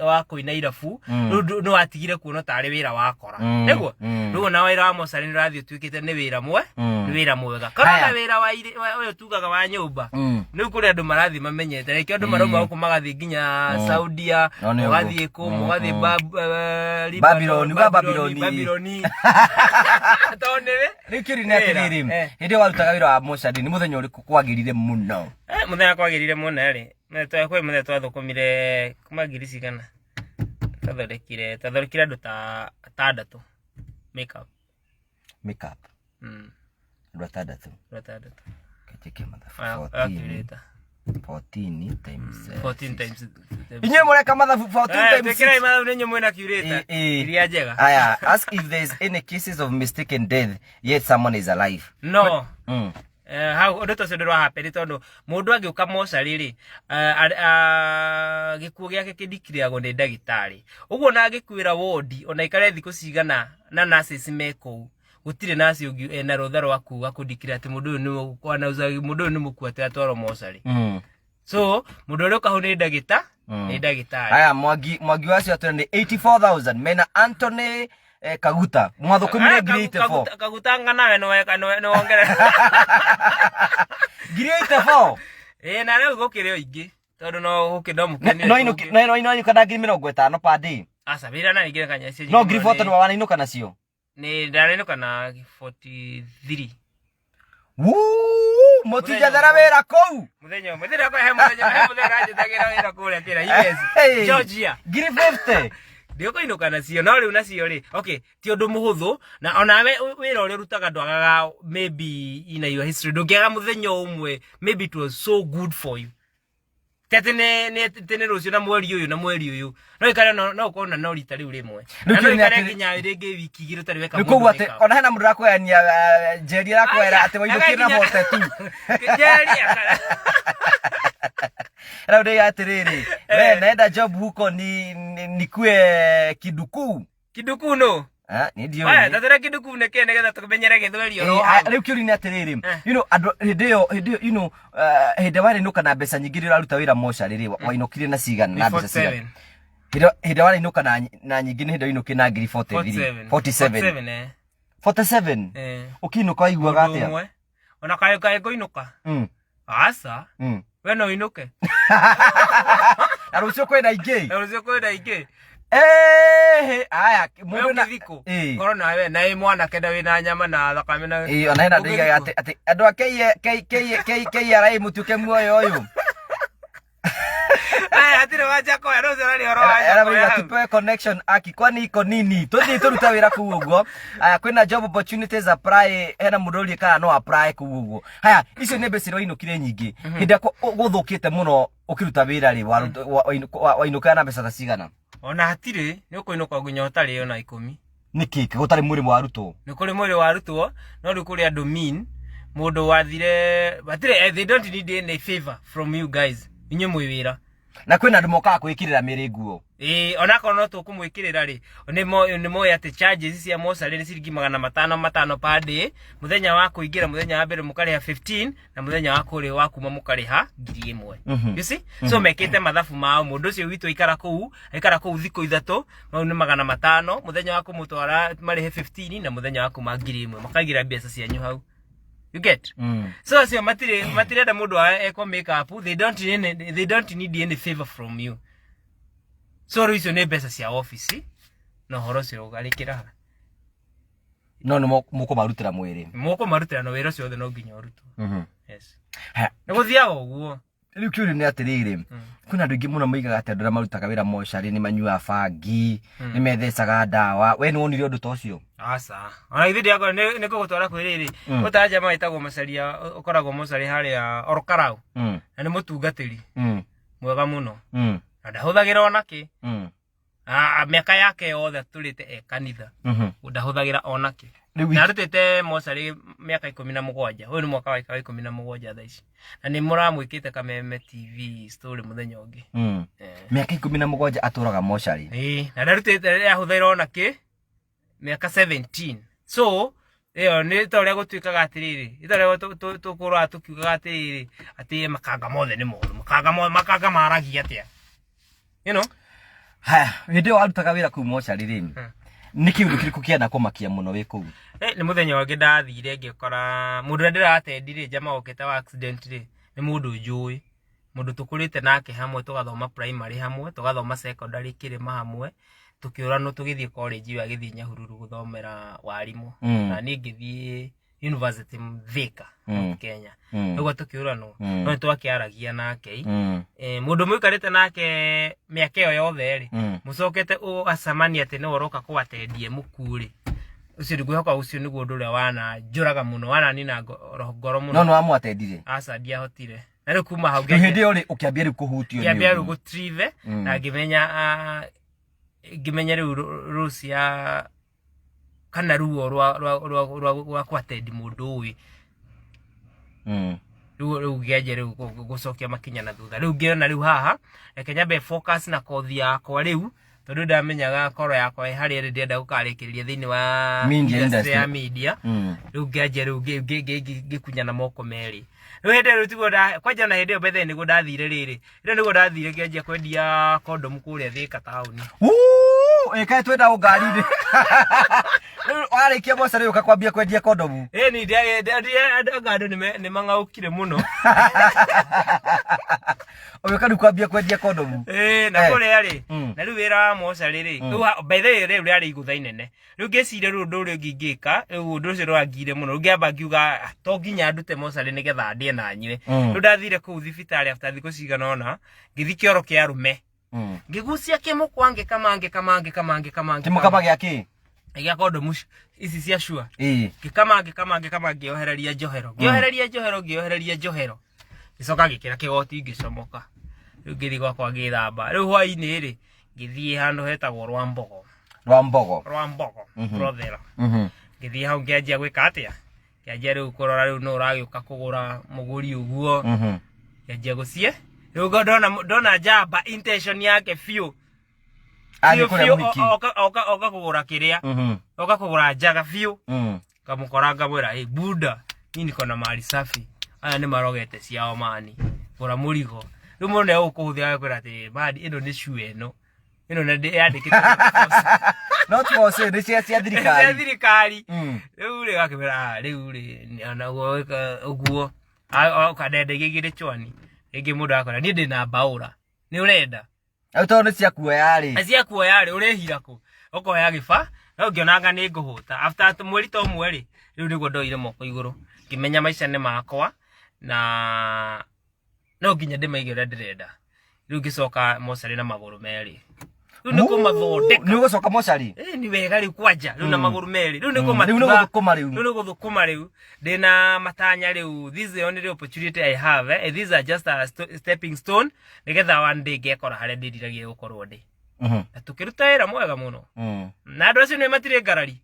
wa kũina irabu, rĩu nĩ watigire kuona tarĩ wĩra wakora. Nĩguo rĩu ona wĩra wa mocarĩ nĩ ũrathiĩ ũtuĩkĩte nĩ wĩra mwe nĩ wĩra mwega. Kana Haya. ona wĩra wa ũyũ tugaga wa nyũmba, rĩu kũrĩ andũ marathiĩ mamenyete, rĩkĩo andũ marauma gũkũ magathiĩ nginya Saudia, No, nĩ ũguo. ũgathiĩ kũ, ũgathiĩ Babylon, uga Babylon, Babylon. Babylon. Tondũ nĩwe Rĩu kĩũria nĩ atĩrĩrĩ, Eh. hĩndĩ ĩyo warutaga wĩra wa mocarĩ, nĩ mũthenya ũrĩkũ kwagĩrire mũno? Mũthenya kwagĩrire mũno rĩ, kwĩ mũthenya twathũkũmire kuma ngiri cigana, twathondekire andũ ta atandatũ makeup. Makeup. Andũ atandatũ. Andũ atandatũ. Kĩnjĩke mathabu. Aya, 14. calculator. 14 times, 14 six. times. Inyuĩ mũreka mathabu 14 times Twĩkĩrai 6. mathabu nĩ inyuĩ mwĩna calculator. Iria njega. Aya, ask if there is any cases of mistaken death yet someone is alive. No. Hau ũndũ ta ũcio ndũra happen, tondũ mũndũ angĩũka mocarĩ rĩ, gĩkuũ gĩake kĩndikiriagwo nĩ ndagĩtarĩ. Ũguo ona angĩkuĩra wondi, ona aikare thikũ cigana na nurses me kũu, gũtirĩ nurse ũngĩ ena rũtha rwa kuga kũndikira atĩ mũndũ ũyũ nĩ mũndũ ũyũ nĩ mũkuũ atĩ atwarwo mocarĩ. So mũndũ ũrĩa ũka hau nĩ ndagĩta, nĩ ndagĩtarĩ. Aya, Mwangi wacio atwĩra nĩ 84,000 mena Anthony Kaguta mwathũkũmire ngiri 84. Kagutanga nawe nĩwongerera ngiri 84. Ĩĩ, na rĩu gũkĩrĩ o ingĩ, tondũ no gũkĩ no mũkenire No kũngĩ. no inũka na ngiri 50 per day. Aca, wĩra na ningĩ kanya icio No nyingĩ ngiri mũno. 40 wanainũka nacio. Nĩ ndarenũka na 43. Wuu, mũtinjathera wĩra kũu. Mũthenya ũmwe thĩna kwa he mũthenya, he mũthenya ũranjĩtagĩra wĩra kũrĩa kĩra US. Hey. Georgia. Ngiri 50. Ndĩũkũinũka nacio, no rĩu nacio rĩ, okay, ti ũndũ mũhũthũ, na onawe wĩra ũrĩa ũrutaga ndwagaga maybe in your history ndũngĩaga mũthenya ũmwe maybe it was so good for you. Ti atĩ atĩ nĩ rũciũ na mweri ũyũ na mweri ũyũ, no ikare no ũkorwo na no rita rĩu rĩmwe. Rĩu Na no kĩu nĩ ikare nginya rĩngĩ wiki igĩrĩ ũtarĩ weka Nĩ mũndũ koguo atĩ makeup. ona hena mũndũ ũrakũgayania, Njeri arakwĩra atĩ wainũkire na 42. Njeri akara. Rĩu ndĩga atĩrĩrĩ, we naenda job huko nikue kiduku. Kiduku no. Ah, nĩ ndiũĩ. Aya, tatũra kiduku nĩ kĩ nĩgetha tũmenyere gĩthweri oro hau. Rĩu kĩũria nĩ atĩrĩrĩ, andũ hĩndĩ ĩyo, hĩndĩ ĩrĩa warĩnũka na mbeca nyingĩ rĩrĩa ũraruta wĩra mocarĩ rĩ, wainũkire na cigana na mbeca cigana? 47. Hĩndĩ ĩrĩa warĩnũka na nyingĩ nĩ hĩndĩ wainũkire na ngiri 43. 47. 47. 47, eh. 47. Ũkĩinũka waiguaga Mũndũ atĩa? ũmwe. Ona kaĩ ngũinũka? Aca. We no ũinũke. Na rũciũ kwĩna ingĩ. Na rũciũ kwĩna ingĩ. Aya, We mũndũ na ũngĩthikũ, korwo nawe na wĩ mwanake na wĩna nyama na thakame na Ĩĩ, ona hena andũ Ũngĩthikũ. oigaga atĩ andũ a KRA mũtuĩke muoyo ũyũ. Aya, hatirĩ wa Jakoya, rũciũ ũraria ũhoro wa Era Jakoya wĩra hau. tupewe connection aki kwani iko nini? Tũthiĩ tũrute wĩra kũu ũguo. Aya, kwĩna job opportunities, apply, hena mũndũ ũriĩ kana no apply kũu ũguo. Haya, icio nĩ mbeca iria wainũkire nyingĩ. Hĩndĩ ĩrĩa gũthũkĩte mũno ũkĩruta wĩra rĩ, wainũkaga na mbeca ta cigana? Ona hatirĩ, nĩ ũkũinũka nginya ũtarĩ ona 10. Nĩkĩ gũtarĩ mwĩrĩ warutwo? Nĩ kũrĩ mwĩrĩ warutwo, no rĩu kũrĩ andũ mean, mũndũ wathire, hatirĩ, they don't need any favor from you guys. Inyuĩ mwĩ wĩra. Na kwĩna andũ mokaga kwĩkĩrĩra mĩrĩ nguo. Ĩĩ, onakorwo no tũkũmwĩkĩrĩra rĩ, nĩ moĩ atĩ charges cia mocarĩ nĩ ciringi magana matano matano per day. Mũthenya wa kũingĩra, mũthenya wa mbere mũkarĩha 15, na mũthenya wa kũrĩ wa kuma mũkarĩha ngiri ĩmwe. You see? So mekĩte mathabu mao, mũndũ ũcio witũ aikara kũu thikũ ithatũ, mau nĩ magana matano, mũthenya wa kũmũtwara marĩhe 15 na mũthenya wa kuma ngiri ĩmwe, makaigĩra mbeca cianyu hau. You get? So acio matirenda mũndũ wa ekwo makeup, they don't need any favor from you. So rĩu icio nĩ mbeca cia office na ũhoro ũcio ũgarĩkĩra ha. No nĩ mũkũmarutĩra mwĩrĩ. Mũkũmarutĩra na wĩra ũcio wothe no nginya ũrutwo. Yes. Nĩ gũthiaga ũguo. Rĩu kĩũria nĩ atĩrĩrĩ, kwĩna andũ aingĩ mũno moigaga atĩ andũ arĩa marutaga wĩra mocarĩ nĩ manyuaga bangi, nĩ methecaga ndawa. We nĩ wonire ũndũ ta ũcio? Aca. Ona ithuĩ ndiakorwo nĩ ngũgũtwara kwĩ rĩrĩ. Gũtara jamaa wĩtagwo Macaria, ũkoragwo mocarĩ harĩa Orokarau. Na nĩ mũtungatĩri mwega mũno. Na ndahũthagĩra ona kĩ. Mĩaka yake yothe atũrĩte e kanitha. Ndahũthagĩra ona kĩ. Rĩu Na arutĩte mocarĩ mĩaka 17. Ũyũ nĩ mwaka wake wa 17 thaa ici. Na nĩ mũramwĩkĩte Kameme TV story mũthenya ũngĩ. Mĩaka 17 atũraga mocarĩ. Ĩĩ, na ndarutĩte ahũthĩra ona kĩ mĩaka 17. So ĩyo nĩ ta ũrĩa gũtuĩkaga atĩrĩrĩ, nĩ ta ũrĩa tũkũraga tũkiugaga atĩrĩrĩ, atĩ makanga mothe nĩ moru, makanga mothe, makanga maragia atĩa? You know? Haya, hĩndĩ ĩyo warutaga wĩra kũu mocarĩ rĩ, nĩ kĩũndũ kĩrĩkũ kĩanakũmakia mũno wĩ kũu? Nĩ mũthenya ũngĩ ndathire ngĩkora mũndũ ũrĩa ndĩratendi rĩ, njama okĩte wa accident rĩ, nĩ mũndũ njũĩ, mũndũ tũkũrĩte nake hamwe, tũgathoma primary hamwe, tũgathoma secondary kĩrĩma hamwe, tũkĩũranwo tũgĩthiĩ college ĩyo agĩthiĩ Nyahururu gũthomera warimũ. Na niĩ ngĩthiĩ university Thika, Kenya. Ũguo tũkĩũranwo, no nĩ twakĩaragia nake. Mũndũ mũikarĩte nake mĩaka ĩyo yothe rĩ, mũcokete ũgacemania atĩ nĩwe ũroka kũatendie mũkuũ rĩ, ũcio ndingwĩhoka ũcio nĩguo ũndũ ũrĩa wananjũraga mũno, wananina ngoro mũno. No nĩ wamwatendire? Aca, ndiahotire. Na rĩu kuma hau Rĩu hĩndĩ ĩyo rĩ, ũkĩambia rĩu kũhutio nĩ ngĩambia rĩu ũndũ. gũtrithe, na ngĩmenya, ngĩmenya rĩu rules ya kana ruo rwa kwatendi mũndũ ũĩ. Rĩu ngĩanjia rĩu gũcokia makinya na thutha. Rĩu ngĩona rĩu haha reke nyambe focus na kothi yakwa rĩu, tondũ ndamenyaga koro yakwa ĩ harĩa ĩrĩ ndĩrenda gũkarĩkĩrĩria thĩinĩ wa Media industry ya industry. media. Rĩu ngĩanjia rĩu ngĩkunya na moko merĩ. Rĩu hĩndĩ ĩyo tiguo kwanja na hĩndĩ ĩyo bethe nĩguo ndathire rĩrĩ. Hĩndĩ ĩyo nĩguo ndathire ngĩanjia kwendia kondomu kũrĩa Thika taũni. Wuu, ĩ kaĩ twenda o ngari-inĩ. Rĩu warĩkia mocarĩ ũka kwambia kwendia kondomu. Ĩ ni anga andũ nĩ mang'aũkire mũno. Ũgĩũka rĩu kwambia kwendia kondomu. Ĩ, na kũrĩa rĩ, na rĩu wĩra wa mocarĩ rĩ, rĩu by the way rĩu rĩarĩ igũtha inene. Rĩu ngĩciria rĩu ũndũ ũrĩa ũngĩ ingĩka, rĩu ũndũ ũcio nĩwangire mũno. Rĩu ngĩamba ngiuga, to nginya ndute mocarĩ nĩgetha ndĩe na nyue. Rĩu ndathire kũu thibitarĩ after thikũ cigana ũna, ngĩthiĩ kĩoro kĩa arũme. Ngĩgucia kĩmũkwa ngĩkama ngĩkama ngĩkama ngĩkama ngĩkama. Kĩmũkama gĩa kĩ? Gĩa kondomu ici cia sure. Ĩĩ. Ngĩkama ngĩkama ngĩkama ngĩohereria njohero. Ngĩohereria njohero ngĩohereria njohero. Ngĩcoka ngĩkĩra kĩgoti ngĩcomoka. Rĩu ngĩthiĩ gwakwa ngĩthamba. Rĩu hwainĩ rĩ, ngĩthiĩ handũ hetagwo Rwambogo. Rwambogo. Rwambogo, Rothera. Ngĩthiĩ hau ngĩanjia gwĩka atĩa? Ngĩanjia rĩu kũrora rĩu nũ ũragĩũka kũgũra mũgũri ũguo. Ngĩanjia gũciĩ. Rĩu ndona njamba intention yake biũ. Athiĩ Biũ kũrĩa biũ, mũhiki. oka kũgũra kĩrĩa. Oka kũgũra njaga biũ. Ngamũkora ngamwĩra, hey, buda, niĩ niko na mali safi. Aya nĩ marogete ciao mani. Gũra mũrigo. Rĩu mũndũ nĩ egũkũhũthĩra agakwĩra atĩrĩrĩ, mani ĩno nĩ cue ĩno. Ĩno nĩ yandĩkĩtwo. Not for sale, nĩ cia Cia thirikari. thirikari. Rĩu rĩ gakĩmwĩra, rĩu rĩ, onaguo ũguo. Ũkanendagia igĩrĩ chwani. Rĩngĩ mũndũ akwĩra, niĩ ndĩna mbaũra. Nĩ ũrenda? Rĩu tondũ nĩ cia kuoya rĩ. Na cia kuoya rĩ, ũrĩhira kũ? Ũkoya gĩba, no ngĩonanga nĩ ngũhũta. After mweri ta ũmwe rĩ, rĩu nĩguo ndoire moko igũrũ. Ngĩmenya maica nĩ makwa, na no nginya ndĩmaige ũrĩa ndĩrenda. Rĩu ngĩcoka mocarĩ na magũrũ merĩ. Rĩu nĩ kũmathondeka. Nĩ ũgũcoka mocarĩ? Ĩĩ, nĩ wega rĩu kwanja, rĩu na magũrũ merĩ. Rĩu nĩ Rĩu nĩ kũmatura. gũthũkũma rĩu. Rĩu nĩ gũthũkũma rĩu. Ndĩna matanya rĩu. This is the only opportunity I have. These are just a stepping stone. Nĩgetha one day ngekora harĩa ndĩriragĩria gũkorwo ndĩ. Na tũkĩruta wĩra mwega mũno. Na andũ acio nĩ matirĩ ngarari.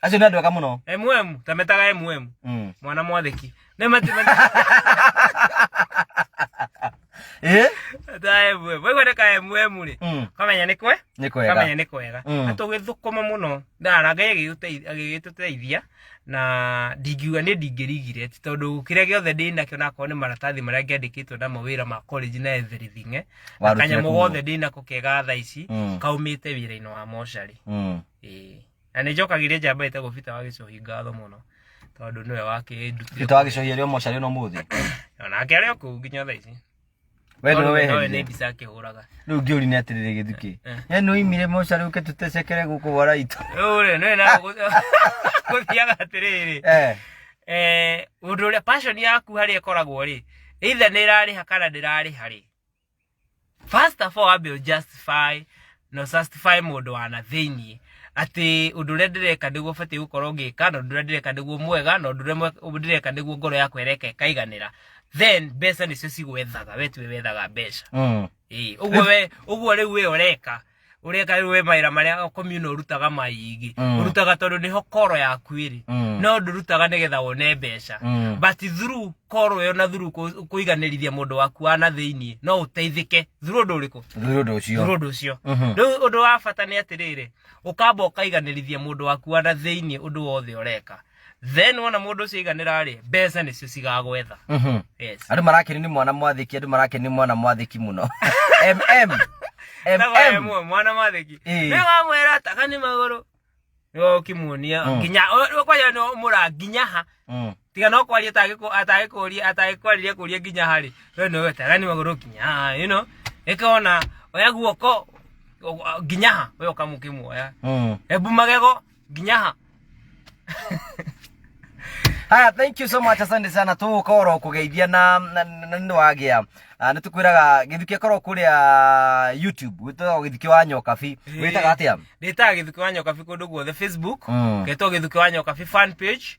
Acio nĩ andũ ega mũno. MM, ta metaga MM. Mwana mwathĩki. Nĩ mati Ĩ? Ta MM. Waigua nĩ ka MM rĩ. Kamenya nĩ kwe? Nĩ kwega. Kamenya nĩ kwega. Na tũgĩthũkũma mũno. Na Ngai agĩgĩtũteithia na ndingiuga nĩ ndingĩrigire tondũ kĩrĩa gĩothe ndĩ nakĩo na akorwo nĩ maratathi marĩa ngĩandĩkĩtwo namo wĩra ma college na everything, Na Warutire kanyamũ kũu. gothe ndĩ nako kega thaa ici kaumĩte wĩra-inĩ wa mocarĩ. Ĩĩ. Na nĩ njokagĩria njamba ĩtagwo Peter wa Gĩcohi ngatho mũno tondũ nĩwe wakĩndutire. Peter wa Gĩcohi arĩ o mocarĩ ona ũmũthĩ? Onake arĩ o kũu nginya thaa ici. We nĩwe Tondũ we nĩ weherire. mbica akĩhũraga. Rĩu ngĩũri nĩ atĩrĩrĩ gĩthukĩ. Ye nĩ oimire mocarĩ ũke tũtecekere gũkũ gwara itũ. Rĩu rĩ, nĩwe na gũthiaga atĩrĩrĩ. Ũndũ ũrĩa passion yaku harĩa ĩkoragwo rĩ, either nĩ ĩrarĩha kana ndĩrarĩha rĩ. First of all, wambe justify no justify mũndũ wa na thĩiniĩ atĩ ũndũ ũrĩa ndĩreka nĩguo batiĩ gũkorwo ngĩka, na ũndũ ũrĩa ndĩreka nĩguo mwega, na ũndũ ũrĩa ndĩreka nĩguo ngoro yakwa ĩreka ĩkaiganĩra. Then mbeca nĩcio cigwethaga, we tiwe wethaga mbeca. Ĩĩ, ũguo we, ũguo rĩu we ũreka. Ũreka rĩu we mawĩra marĩa commune ũrutaga maingĩ, ũrutaga tondũ nĩho koro yaku ĩrĩ, no ndũrutaga nĩgetha wone mbeca, but through koro ĩyo na through kũiganĩrithia mũndũ waku wa na thĩiniĩ no ũteithĩke through ũndũ ũrĩkũ? Through ũndũ ũcio. Through ũndũ ũcio. Rĩu ũndũ wa bata nĩ atĩrĩrĩ, ũkamba ũkaiganĩrithia mũndũ waku wa na thĩiniĩ ũndũ wothe ũreka, then wona mũndũ ũcio aiganĩra rĩ, mbeca nĩcio cigagwetha. Yes. Andũ marakeni nĩ mwana mwathĩki, andũ marakeni nĩ mwana mwathĩki mũno. Mm. Tagwa mm. ĩmwe, mwana mwathĩki. Ĩĩ. Nĩ wamwĩra taka nĩ magũrũ nĩwe ũkĩmuonia nginya kwanja nĩ mũra nginya ha. Tiga no kwaria atagĩkũria atagĩkwarĩria kũria nginya harĩ we nĩwe taga nĩ magũrũ nginya haha, you know ĩkona oya guoko nginya ha we ũkamũkĩmuoya. Embu magego nginya ha. Haya, thank you so much, asante sana. Tũgũka oro kũgeithia na nĩ wagĩa. Nĩ tũkwĩraga Gĩthukĩ akorwo kũrĩa YouTube, gwĩtagwo Gĩthukĩ wa Nyokabi. Wĩtaga atĩa? Ndĩtaga Gĩthukĩ wa Nyokabi kũndũ guothe. Facebook ngetwo Gĩthukĩ wa Nyokabi fan page.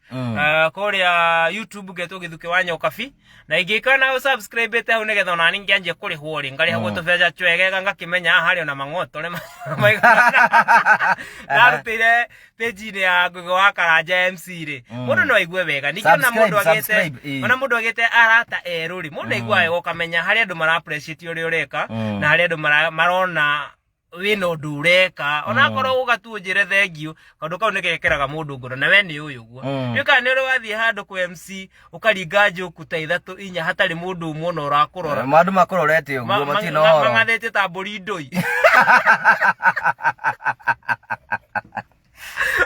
Kũrĩa YouTube ngetwo Gĩthukĩ wa Nyokabi, na ingĩkorwo na subscribe hau nĩgetha ona niĩ ngĩanjie kũrĩhwo rĩ, ngarĩhagwo tũbeca twegega, ngakĩmenya haha harĩ ona mang'oto nĩ maigana ndarutĩire page-inĩ ya Ngũgĩ wa Karanja MC rĩ, mũndũ no aigue wega. Ningĩ ona Subscribe, mũndũ agĩte subscribe, ĩĩ. ona mũndũ agĩte arata erũ rĩ, mũndũ aiguaga wega ũkamenya harĩa andũ mara appreciate ũrĩa ũreka na harĩa andũ marona wĩna ũndũ ũreka, onakorwo ũga tu ũnjĩre thengiũ, kaũndũ kau nĩgekĩraga mũndũ ngoro na we nĩ ũyũ ũguo. Nĩ kana nĩ ũrĩ wathiĩ handũ kwa MC ũkaringa njoku ta ithatũ inya hatarĩ mũndũ ũmwe ona ũrakũrora? Andũ makũrorete ũguo matirĩ na ũhoro. Mang'athĩtie ta mbũri ndũi.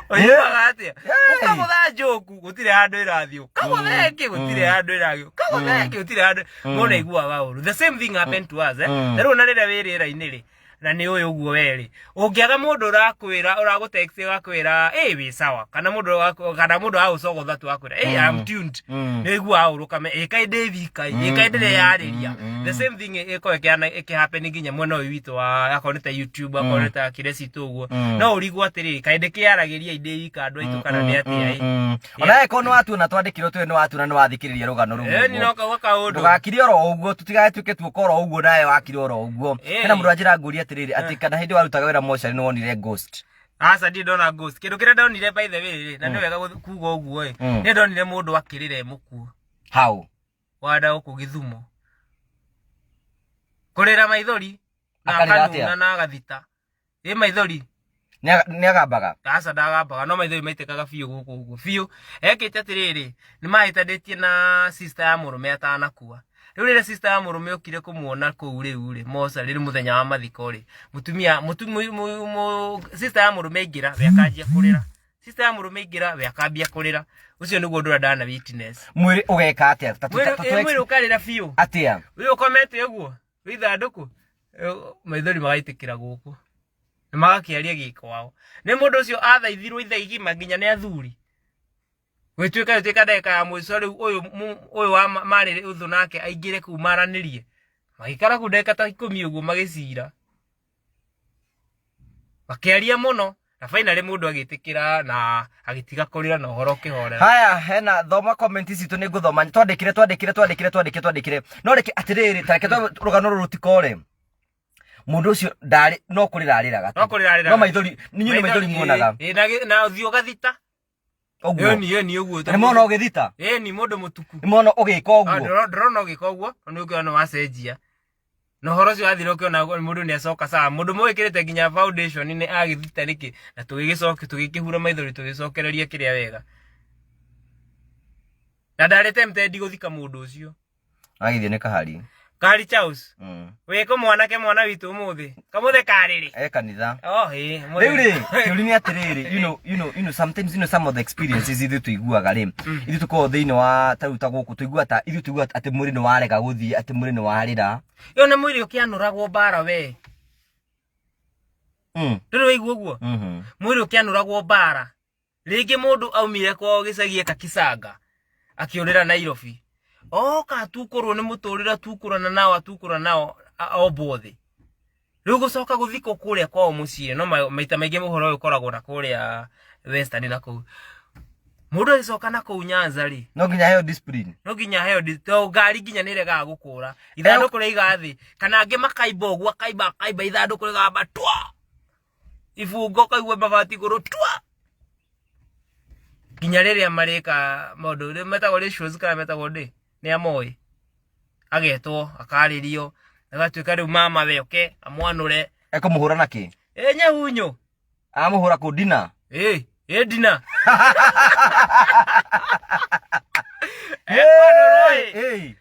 Ũiguaga atĩa? Ũkagũtha njoku gũtirĩ handũ ĩrathiĩ, ũkagũtha ĩngĩ gũtirĩ handũ ĩrathiĩ, ũkagũtha ĩngĩ gũtirĩ handũ, mũndũ aiguaga ũru. The same thing happened to us, eh. Na rĩu ona rĩrĩa wĩ rĩera-inĩ rĩ, na nĩ ũyũ ũguo we rĩ, ũngĩaga mũndũ ũrakwĩra, ũragũtext ũgakwĩra ĩ wĩ sawa, kana mũndũ kana mũndũ agũcogotha tu akwĩra ĩ I'm tuned, nĩ ũiguaga ũru ũkame ĩ kaĩ ndĩ wika, ĩ kaĩ ndĩreyarĩria. The same thing ĩkoragwo ĩkĩhappen nginya mwena ũyũ witũ wa akorwo nĩ ta YouTube, akorwo nĩ ta kĩrĩa citũ ũguo, no ũrigwo atĩrĩrĩ, kaĩ ndĩkĩyaragĩria ndĩ wika andũ aitũ kana nĩ atĩa ĩ. Ona angĩkorwo nĩ watuona twandĩkirwo tũĩ nĩ watuona nĩ wathikĩrĩria rũgano rũu Ĩni ũguo. no kauga kaũndũ. Ndũgakire oro ũguo, tũtigagĩtuĩke tuoka oro ũguo nawe wakire oro ũguo. Hena mũndũ anjĩra ngũrie atĩrĩrĩ, atĩ kana hĩndĩ warutaga wĩra mocarĩ nĩ wonire ghost? Aca, ndirĩ ndona ghost. Kĩndũ kĩrĩa ndonire, by the way rĩ, na nĩ wega kuga ũguo ĩ, nĩ ndonire mũndũ akĩrĩra e mũkuũ. How? Wanda gũkũ Gĩthumo. Kũrĩra maithori na Akarĩra akanuna atĩa? na agathita. Ĩ maithori. Nĩ agambaga? Aca, ndagambaga, no maithori maitĩkaga biũ gũkũ ũguo biũ. Ekĩte atĩrĩrĩ, nĩ mahĩtanĩtie na sister ya mũrũme atanakua. Rĩu rĩrĩa sister ya mũrũme okire kũmuona kũu rĩu rĩ mocarĩ rĩ mũthenya wa mathiko rĩ, mũtumia sister ya mũrũme aingĩra, we akanjia kũrĩra. Sister ya mũrũme aingĩra, we akambia kũrĩra. Ũcio nĩguo ũndũ ũrĩa ndana witness. Mwĩrĩ ũgeka atĩa? Mwĩrĩ ũkarĩra biũ. Atĩa? Wĩ ũkomete ũguo wĩ ithandũkũ, maithori magaitĩkĩra gũkũ na magakĩaria gĩkwao. Nĩ mũndũ ũcio athaithirwo ithaa igima nginya nĩ athuri, gwĩtuĩka ĩtuĩka ndagĩka ya mũico rĩu ũyũ ũyũ wa marĩ ũthũ nake aingĩre kũu maranĩrie, magĩikara kũu ndagĩka ta 10 ũguo magĩcira makĩaria mũno, na finally mũndũ agĩtĩkĩra na agĩtiga kũrĩra na ũhoro ũkĩhorera. Haya, hena thoma comment citũ, nĩ ngũthoma. Twandĩkire, twandĩkire, twandĩkire, twandĩkire, twandĩkire, no reke atĩrĩrĩ, ta reke rũgano rũrũ rũtikore. Mũndũ ũcio ndarĩ no kũrĩra arĩraga tu. No kũrĩra arĩraga. No maithori inyuĩ nĩ maithori muonaga? Ĩ, na ũthiũ ũgathita. Ũguo. Ĩni, ĩni, ũguo. Nĩ mona ũgĩthita? Ĩni, mũndũ mũtuku. Nĩ mona ũgĩka ũguo? Ndĩrona ũgĩka ũguo, nĩ ũkĩona wacenjia na ũhoro ũcio wathira, ũkĩona mũndũ nĩ acoka sawa, mũndũ mũwĩkĩrĩte nginya foundation nĩ agĩthita nĩkĩ, na tũgĩgĩcoka tũgĩkĩhura maithori tũgĩcokereria kĩrĩa wega, na ndarĩ tempted gũthika mũndũ ũcio. Agĩthiĩ nĩ kahari. Kahari Charles. Wĩkũ mwanake mwana witũ ũmũthĩ kamũthĩ karĩrĩ? E kanitha. Oh, ĩ. Rĩu rĩ, kĩũria nĩ atĩrĩrĩ, sometimes some of the experiences ithuĩ tũiguaga rĩ, ithuĩ tũkoragwo thĩinĩ wa ta rĩu ta gũkũ tũiguaga ta ithuĩ tũiguaga atĩ mwĩrĩ nĩ warega gũthiĩ, atĩ mwĩrĩ nĩ warĩra. Ĩyo nĩ mwĩrĩ ũkĩanũragwo mbara we. Ndũrĩ waigua ũguo? Mwĩrĩ ũkĩanũragwo mbara, rĩngĩ mũndũ aumire kwao gĩcagi eka Kisanga akĩũrĩra Nairobi, oka atukurwo nĩ mũtũrĩre, atukũrana nao, atukũrana nao, ombwo thĩ, rĩu gũcoka gũthikwo kũrĩa kwao mũciĩ. No maita maingĩ ũhoro ũyũ ũkoragwo na kũrĩa Western, na kũu mũndũ agĩcoka na kũu Nyanza rĩ, No nginya heo discipline. No nginya heo tondũ ngari nginya nĩ ĩregaga gũkũra, ithandũkũ rĩaiga thĩ, kana angĩ makaimba ũguo, akaimba akaimba, ithandũkũ rĩgamba twa. Ibungo kaigua mabati igũrũ twa. Nginya rĩrĩa marĩka maũndũ rĩ metagwo rituals kana metagwo ndĩ nĩ amoĩ. Agetwo akarĩrio agatuĩka rĩu mama we oke amwanũre. Ekũmũhũra na kĩ? Ĩ nyahunyũ. Amũhũra kũ ndina? Ĩ ĩ ndina. Ekwanũrwo ĩ. Ĩ.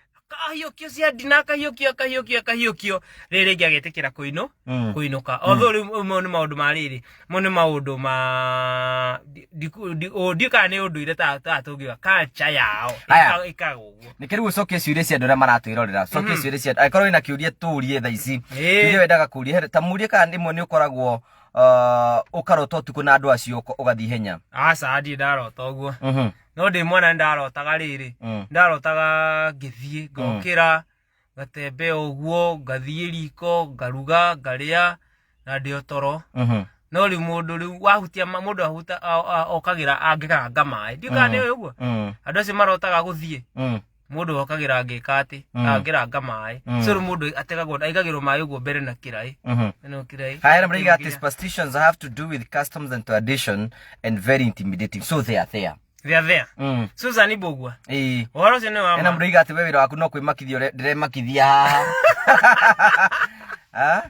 Akahiũkio cia ndina akahiũkio akahiũkio akahiũkio rĩrĩ rĩngĩ agetĩkĩra kũinũ Mm. kũinũka although rĩu mau nĩ maũndũ ma rĩrĩ mau nĩ maũndũ ma ndiũ kana nĩ ũndũire ta ta tũngiuga culture yao Aya. Ĩkaga ũguo. Nĩkĩ rĩu ũcokie ciũria cia andũ arĩa maratwĩrorera cokie ciũria cia angĩkorwo wĩna kĩũria tũrie thaa ici. Ĩĩ. Kĩũria wendaga kũria ta mũrie kana rĩmwe nĩ ũkoragwo ũkarota ũtukũ na andũ acio ũgathiĩ ihenya. Aca ndirĩ ndarota ũguo. Mhm. No ndĩ mwana nĩndarotaga rĩrĩ ndarotaga ngĩthiĩ ngokĩra ngatembea ũguo ngathiĩ riko ngaruga ngarĩa na ndĩ o toro. No rĩu mũndũ rĩu wahutia mũndũ ahuta okagĩra angĩkaranga maĩ ndiũ kana nĩ ũĩ ũguo. Andũ acio marotaga gũthiĩ mũndũ okagĩra angĩka atĩ angĩranga maĩ. So rĩu mũndũ ategagwo aigagĩrwo maĩ ũguo mbere na kĩraĩ. No kĩraĩ. Haya, mraiga atĩ superstitions have to do with customs and tradition and very intimidating, so they are there. They are there. Susan Mbugua. Ĩĩ. Ũhoro ũcio nĩ wa Ena ma. mũraiga atĩ we wĩra waku no kwĩmakithia ndĩremakithia haha. Ah?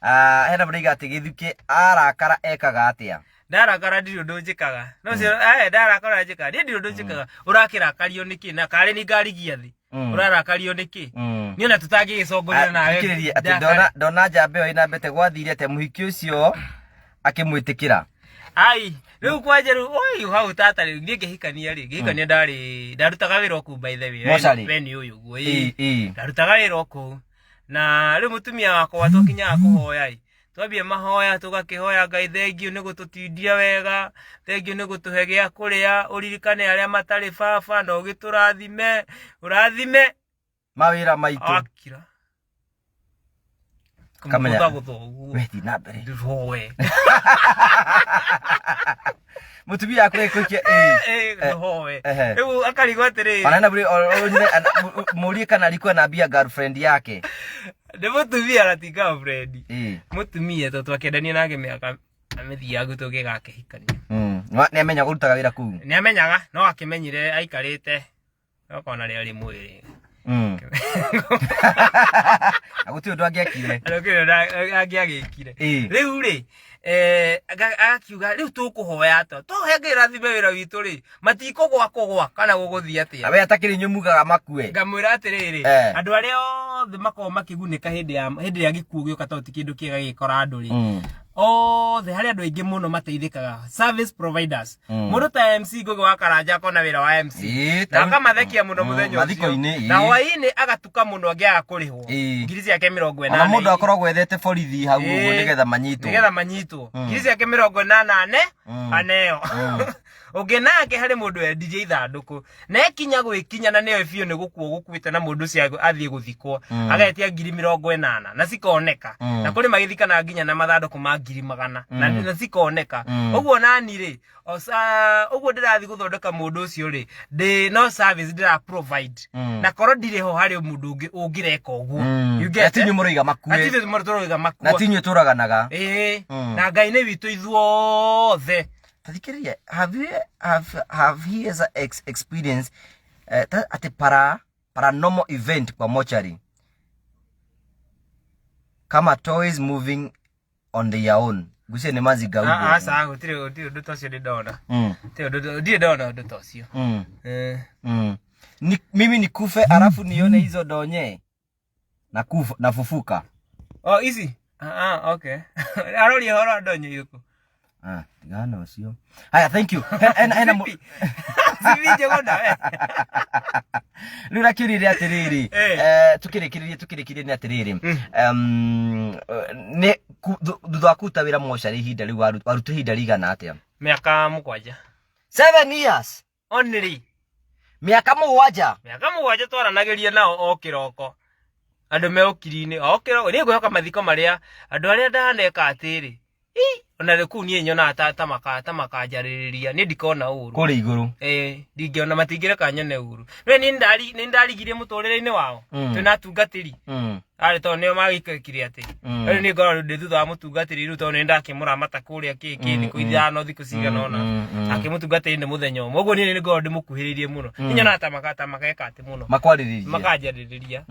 Ah, hena mũraiga atĩ gĩthukĩ arakara ekaga atĩa? Ndarakara ndirĩ ũndũ njĩkaga. No cio ndarakara njĩkaga. Niĩ ndirĩ ũndũ njĩkaga. Ũrakĩrakario nĩkĩ? Na karĩ nĩ ngarigia thĩ. Ũrarakario nĩkĩ? Niĩ ona tũtangĩgĩcongorera nawe. Thikĩrĩria atĩ ndakare. ndona njamba ĩyo ĩna mbete gwathire atĩa mũhiki ũcio akĩmwĩtĩkĩra? Ai, rĩu kwanja rĩu oi hau tata rĩu niĩ ngĩhikania rĩ, ngĩhikania ndarĩ ndarutaga wĩra o kũu by the way. Mocarĩ? We nĩ ũyũ ũguo. Ĩĩ, Ĩĩ. ĩĩ. Ndarutaga wĩra o kũu. Na rĩu mũtumia wakwa twakinyaga kũhoya ĩ, twambia mahoya tũgakĩhoya Ngai thengiũ nĩ gũtũtindia wega, thengiũ nĩ gũtũhe gĩa kũrĩa, ũririkane arĩa matarĩ baba na ũgĩtũrathime, ũrathime. Mawĩra maitũ. Akira. Kamenya. Kamũgũtha gũtha ũguo. We thiĩ na mbere. Ndũhoe. Mũtumia waku agĩkũikia ĩĩ. Eh, ndũhoe. Ehe. Rĩu akarigwo atĩrĩrĩ. Ona hena mũrie kana alikuwa na mbia girlfriend yake. Nĩ mũtumia na ti girlfriend. Ĩĩ. Mũtumia tondũ twakĩendania nake mĩaka mĩthiangu tũngĩgakĩhikania. Nĩ amenya kũrutaga wĩra kũu. Nĩ amenyaga no akĩmenyire aikarĩte okona rĩarĩ mwĩrĩ. Na gũtirĩ ũndũ angĩekire. Gũtirĩ ũndũ angĩagĩkire. Ĩĩ. Rĩu rĩ agakiuga rĩu tũkũhoya atĩa? Tũhoe Ngai rathime wĩra witũ rĩ, matikũgwa kũgwa kana gũgũthiĩ atĩa? Na we atakĩrĩ inyuĩ mugaga makue. Ngamwĩra atĩrĩrĩ, Eh. andũ arĩa othe makoragwo makĩgunĩka hĩndĩ ya hĩndĩ ĩrĩa gĩkuũ gĩũka tondũ ti kĩndũ kĩega gĩgĩkora andũ rĩ, othe harĩ andũ aingĩ mũno mateithĩkaga service providers. Mũndũ ta MC Ngũgĩ wa Karanja akona wĩra wa MC Ĩĩ, na akamathekia mũno mũthenya ũcio. Mathiko-inĩ, ĩĩ. Na hwaĩ-inĩ agatuka mũno angĩaga kũrĩhwo Ĩĩ. ngiri ciake mĩrongo Ona ĩnana mũndũ akoragwo ethete borithi hau ũguo Ĩĩ. nĩgetha manyitwo. Nĩgetha manyitwo ngiri ciake mĩrongo ĩnana ane aneo. Ũngĩ nake harĩ mũndũ wendirie ithandũkũ na ekinya gwĩkinya na nĩoĩ biũ nĩ gũkua gũkuĩte na mũndũ ũcio athiĩ gũthikwo agetia ngiri mĩrongo ĩnana na cikoneka. Na kũrĩ magĩthikana nginya na mathandũkũ ma ngiri magana na cikoneka. Ũguo nani rĩ ũguo ndĩrathiĩ gũthondeka mũndũ ũcio rĩ ndĩ no service ndĩra provide na korwo ndirĩ ho harĩ mũndũ ũngĩ ũngĩreka ũguo. You get Na ti it? inyuĩ mũroiga makue. Na ti ithuĩ tũroiga makue. Na ti inyuĩ tũraganaga. Ĩĩ. Na Ngai nĩ witũ ithuothe. Tathikĩrĩria, have you have he ever experienced atĩ paranormal event kwa mochari kama toys moving on their own? Gucio nĩ mazinga Ah, ũguo. aca gũtirĩ gũtirĩ ũndũ ta ũcio ndĩ ndona. Gũtirĩ ũndũ ndirĩ ndona ũndũ ta ũcio. Ni, mimi nikufe alafu nione hizo donye na kufa na fufuka. Oh, ici? Ah, ah, okay. Aroria ũhoro wa ndonyo irĩkũ? Ah, tigana na ũcio. Haya, thank you. Hena Sipi njũgũna we. Rĩu nakĩũria nĩ atĩrĩrĩ, tũkĩrĩkĩrĩria tũkĩrĩkĩrĩria nĩ atĩrĩrĩ, nĩ thutha wa kũruta wĩra mocarĩ ihinda rĩu waruta ihinda rĩigana atĩa? Mĩaka 7. 7 years. Only. Mĩaka 7. Mĩaka 7 twaranagĩria nao o kĩroko. Andũ me ũkiri-inĩ o kĩroko. Niĩ ngwĩhoka mathiko marĩa andũ arĩa ndaneka atĩrĩ. Ona rĩu kũu niĩ nyonaga ta makanjarĩrĩria, niĩ ndikona ũru. Kũrĩa igũrũ. Ĩĩ, ndingĩona, matingĩreka nyone ũru. We nĩ ndarigirie mũtũrĩre-inĩ wao. Twĩna atungatĩri. Arĩ tondũ nĩo magĩkire atĩ. Rĩu nĩ ngoragwo ndĩ thutha wa mũtungatĩri rĩu tondũ nĩ ndakĩmũramata kũrĩa kĩ kĩ thikũ 5, thikũ cigana ũna. Nake mũtungatĩri nĩ mũthenya ũmwe. Ũguo niĩ nĩ ngoragwo ndĩmũkuhĩrĩirie mũno. Niĩ nyonaga ta mageka atĩ mũno. Makwarĩrĩria. Makanjarĩrĩria.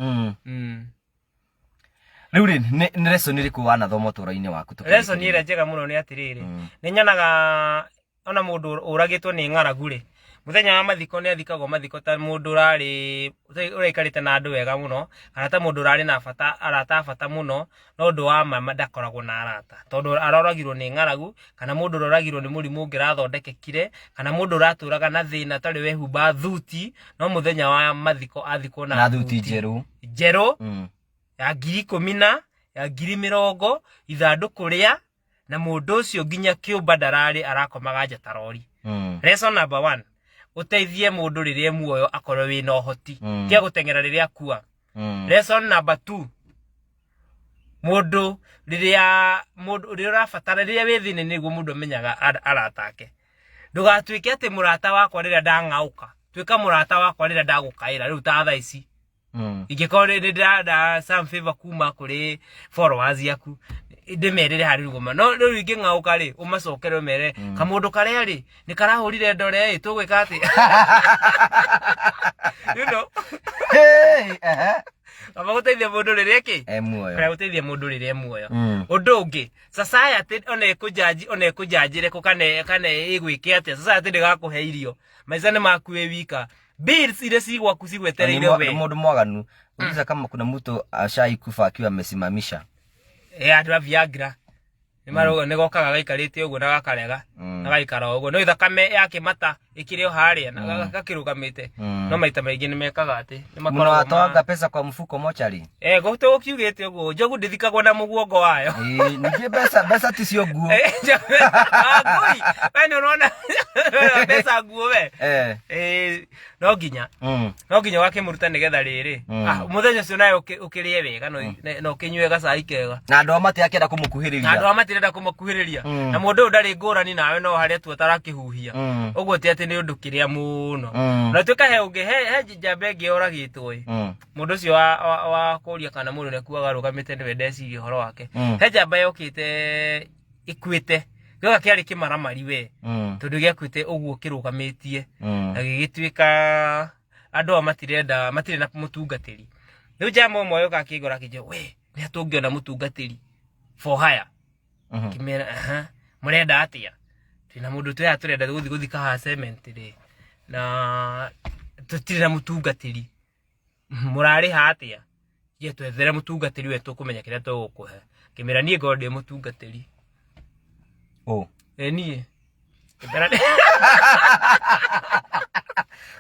Rĩu rĩ, nĩ lesson ĩrĩkũ wanathoma ũtũũro-inĩ waku tũkĩrĩkĩrĩria? Lesson ĩrĩa njega mũno nĩ atĩrĩrĩ, nĩ nyonaga ona mũndũ ũragĩtwo nĩ ng'aragu rĩ, mũthenya wa mathiko nĩ athikagwo mathiko ta mũndũ ũrarĩ ũraikarĩte na andũ wega mũno, kana ta mũndũ ũrarĩ na bata, arata a bata mũno, no ũndũ wa ma ndakoragwo na arata, tondũ aroragirwo nĩ ng'aragu, kana mũndũ ũroragirwo nĩ mũrimũ ũngĩrathondekekire, kana mũndũ ũratũraga na thĩna atarĩ wehumba thuti, no mũthenya wa mathiko athikwo na Na thuti njerũ. Njerũ. Ya 10,000 na ya 20,000, ithandũkũ rĩa na mũndũ ũcio nginya kĩũmba ndararĩ, arakomaga nja ta rori. Lesson number 1, ũteithie mũndũ rĩrĩa e muoyo akorwo wĩna ũhoti. Tiga gũteng'era rĩrĩa akua. Lesson number 2, mũndũ rĩrĩa mũndũ rĩrĩa ũrabatara, rĩrĩa wĩ thĩna nĩguo mũndũ amenyaga arata ake. Ndũgatuĩke atĩ mũrata wakwa rĩrĩa ndang'aũka, tuĩka mũrata wakwa rĩrĩa ndagũkaĩra. Rĩu ta thaa ici ingĩkorwo nĩ ndĩrenda some favor kuma kũrĩ followers yaku, ndĩmerĩre harĩ rũgoma, no rĩu ingĩng'aũka rĩ, ũmacokere ũmere kamũndũ karĩa rĩ nĩ karahũrire ndore ĩ, tũgwĩka atĩ you know. Hey, ehe. Kaba gũteithia mũndũ rĩrĩa kĩ E muoyo. Kaba gũteithia mũndũ rĩrĩa e muoyo. Ũndũ ũngĩ, society ona ĩkũnjanji, ona ĩkũnjanjĩre kũ kana ĩgwĩke atĩa, society ndĩgakũhe irio, maica nĩ maku wĩ wika, bills iria ci gwaku cigwetereire we. Nĩ mũndũ mwaganu. Uliza kama kuna mtu ashaikufa akiwa amesimamisha. Andũ a Viagra nĩ marauga nĩ gokaga gaikarĩte ũguo na gakarega na gaikara o ũguo, no thakame ya kĩmata ĩkĩrĩ o harĩa na gakĩrũgamĩte. No maita maingĩ nĩ mekaga atĩ nĩ makoragwo Mnawatoaga pesa kwa mfuko mochari. Gũkiugĩte ũguo, njogu ndĩthikagwo na mũguongo wayo. Ĩĩ, ningĩ mbeca ti cio nguo. Ngui we nĩ ũrona mbeca nguo we. No nginya no nginya ũgakĩmũruta nĩgetha rĩrĩ mũthenya ũcio nawe ũkĩrĩe wega na ũkĩnyue gacai kega. Na andũ a matiakĩenda Na andũ kũmũkuhĩrĩria. a matirenda kũmakuhĩrĩria. Na mũndũ ũyũ ndarĩ ngũrani nawe, no harĩa tu atarakĩhuhia. Ũguo ti atĩ nĩ ũndũ kĩrĩa mũno. Na tuĩka he ũngĩ, he njamba ĩngĩ yoragĩtwo ĩ. Mũndũ ũcio wa kũria kana mũndũ nĩakuaga arũgamĩte nĩwe ndeciria ũhoro wake. He njamba yokĩte ĩkuĩte, gĩoka kĩarĩ kĩmaramari we. Tondũ gĩakuĩte ũguo kĩrũgamĩtie. Na gĩgĩtuĩka andũ aya matirenda, matirĩ na mũtungatĩri. Rĩu njamba ũmwe yoka akĩngora akĩnjĩra, we nĩ tũngĩona mũtungatĩri for hire. Ngĩmera, aha, mũrenda atĩa? Twĩna mũndũ twĩha tũrenda gũthiĩ gũthika haha cemetery na tũtirĩ na mũtungatĩri. Mũrarĩha atĩa? Ye twethere mũtungatĩri, we tũkũmenya kĩrĩa tũgũkũhe. Ngĩmera niĩ ngorwo ndĩ mũtungatĩri. Oh. Ĩ niĩ. Ngĩmera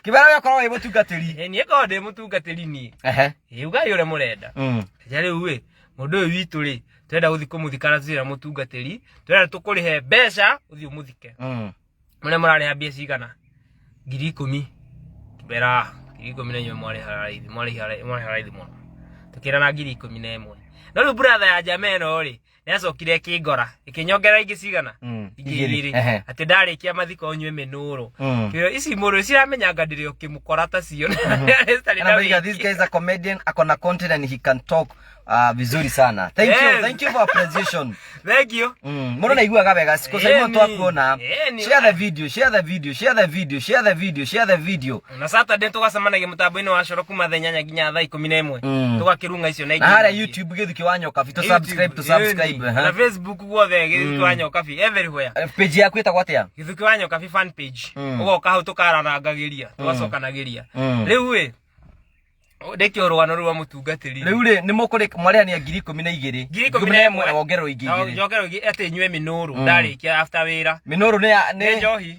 Kĩmera we ũkorwo wĩ mũtungatĩri. Ĩ niĩ ngorwo ndĩ mũtungatĩri niĩ. Ĩ ugai ũrĩa mũrenda. Ja rĩu ĩ, mũndũ ũyũ witũ rĩ, twenda gũthiĩ kũmũthika na tũtirĩ na mũtungatĩri, twenda tũkũrĩhe mbeca ũthiĩ ũmũthike. Mũrĩa mũrarĩha mbia cigana? 10,000. Ngĩmera 10,000 na inyuĩ mwarĩha raithi, mwarĩha raithi mũno. Tũkĩrana 11,000. No rĩu brother ya njama ĩno rĩ, nĩacokire ĩkĩngora, ĩkĩnyongerera ingĩ cigana? Ingĩ Igĩrĩ. igĩrĩ. Atĩ ndarĩkia mathiko nyue mĩnũrũ. Kĩo ici mũrũ ciramenya ndĩrĩ o kĩmũkora ta cio. Citarĩ na Anamaiga, wĩki. this guy is a comedian, akona content and he can talk vizuri sana. Thank you, thank you for appreciation. Thank you. Mũndũ naiguaga wega siku Simon Ĩni. twakuona. Ĩni. Share the video, share the video, share the video, share the video, share the video. Na Saturday tũgacemanagia mũtambo-inĩ wa Coro kuma thaa 8 nginya thaa 11. Tũgakĩrunga icio na ingĩ Na harĩa nyingĩ. YouTube Gĩthukĩ wa Nyokabi, to YouTube, subscribe, to subscribe. ĩni. Na Facebook guothe Gĩthukĩ wa Nyokabi everywhere. Page yaku ĩtagwo atĩa? Gĩthukĩ wa Nyokabi fan page. Ũgoka hau tũkaranangagĩria, tũgacokanagĩria. Rĩu ĩ ndĩkĩo rũgano rũu rwa mũtungatĩri. Rĩu rĩ, nĩ mũkũrĩ mwarĩhania 12,000. 11,000. Na wongererwo ingĩ igĩrĩ. Njongerwo ingĩ atĩ nyue mĩnũrũ ndarĩkia after wĩra. Mĩnũrũ nĩ ya Nĩ nĩ njohi.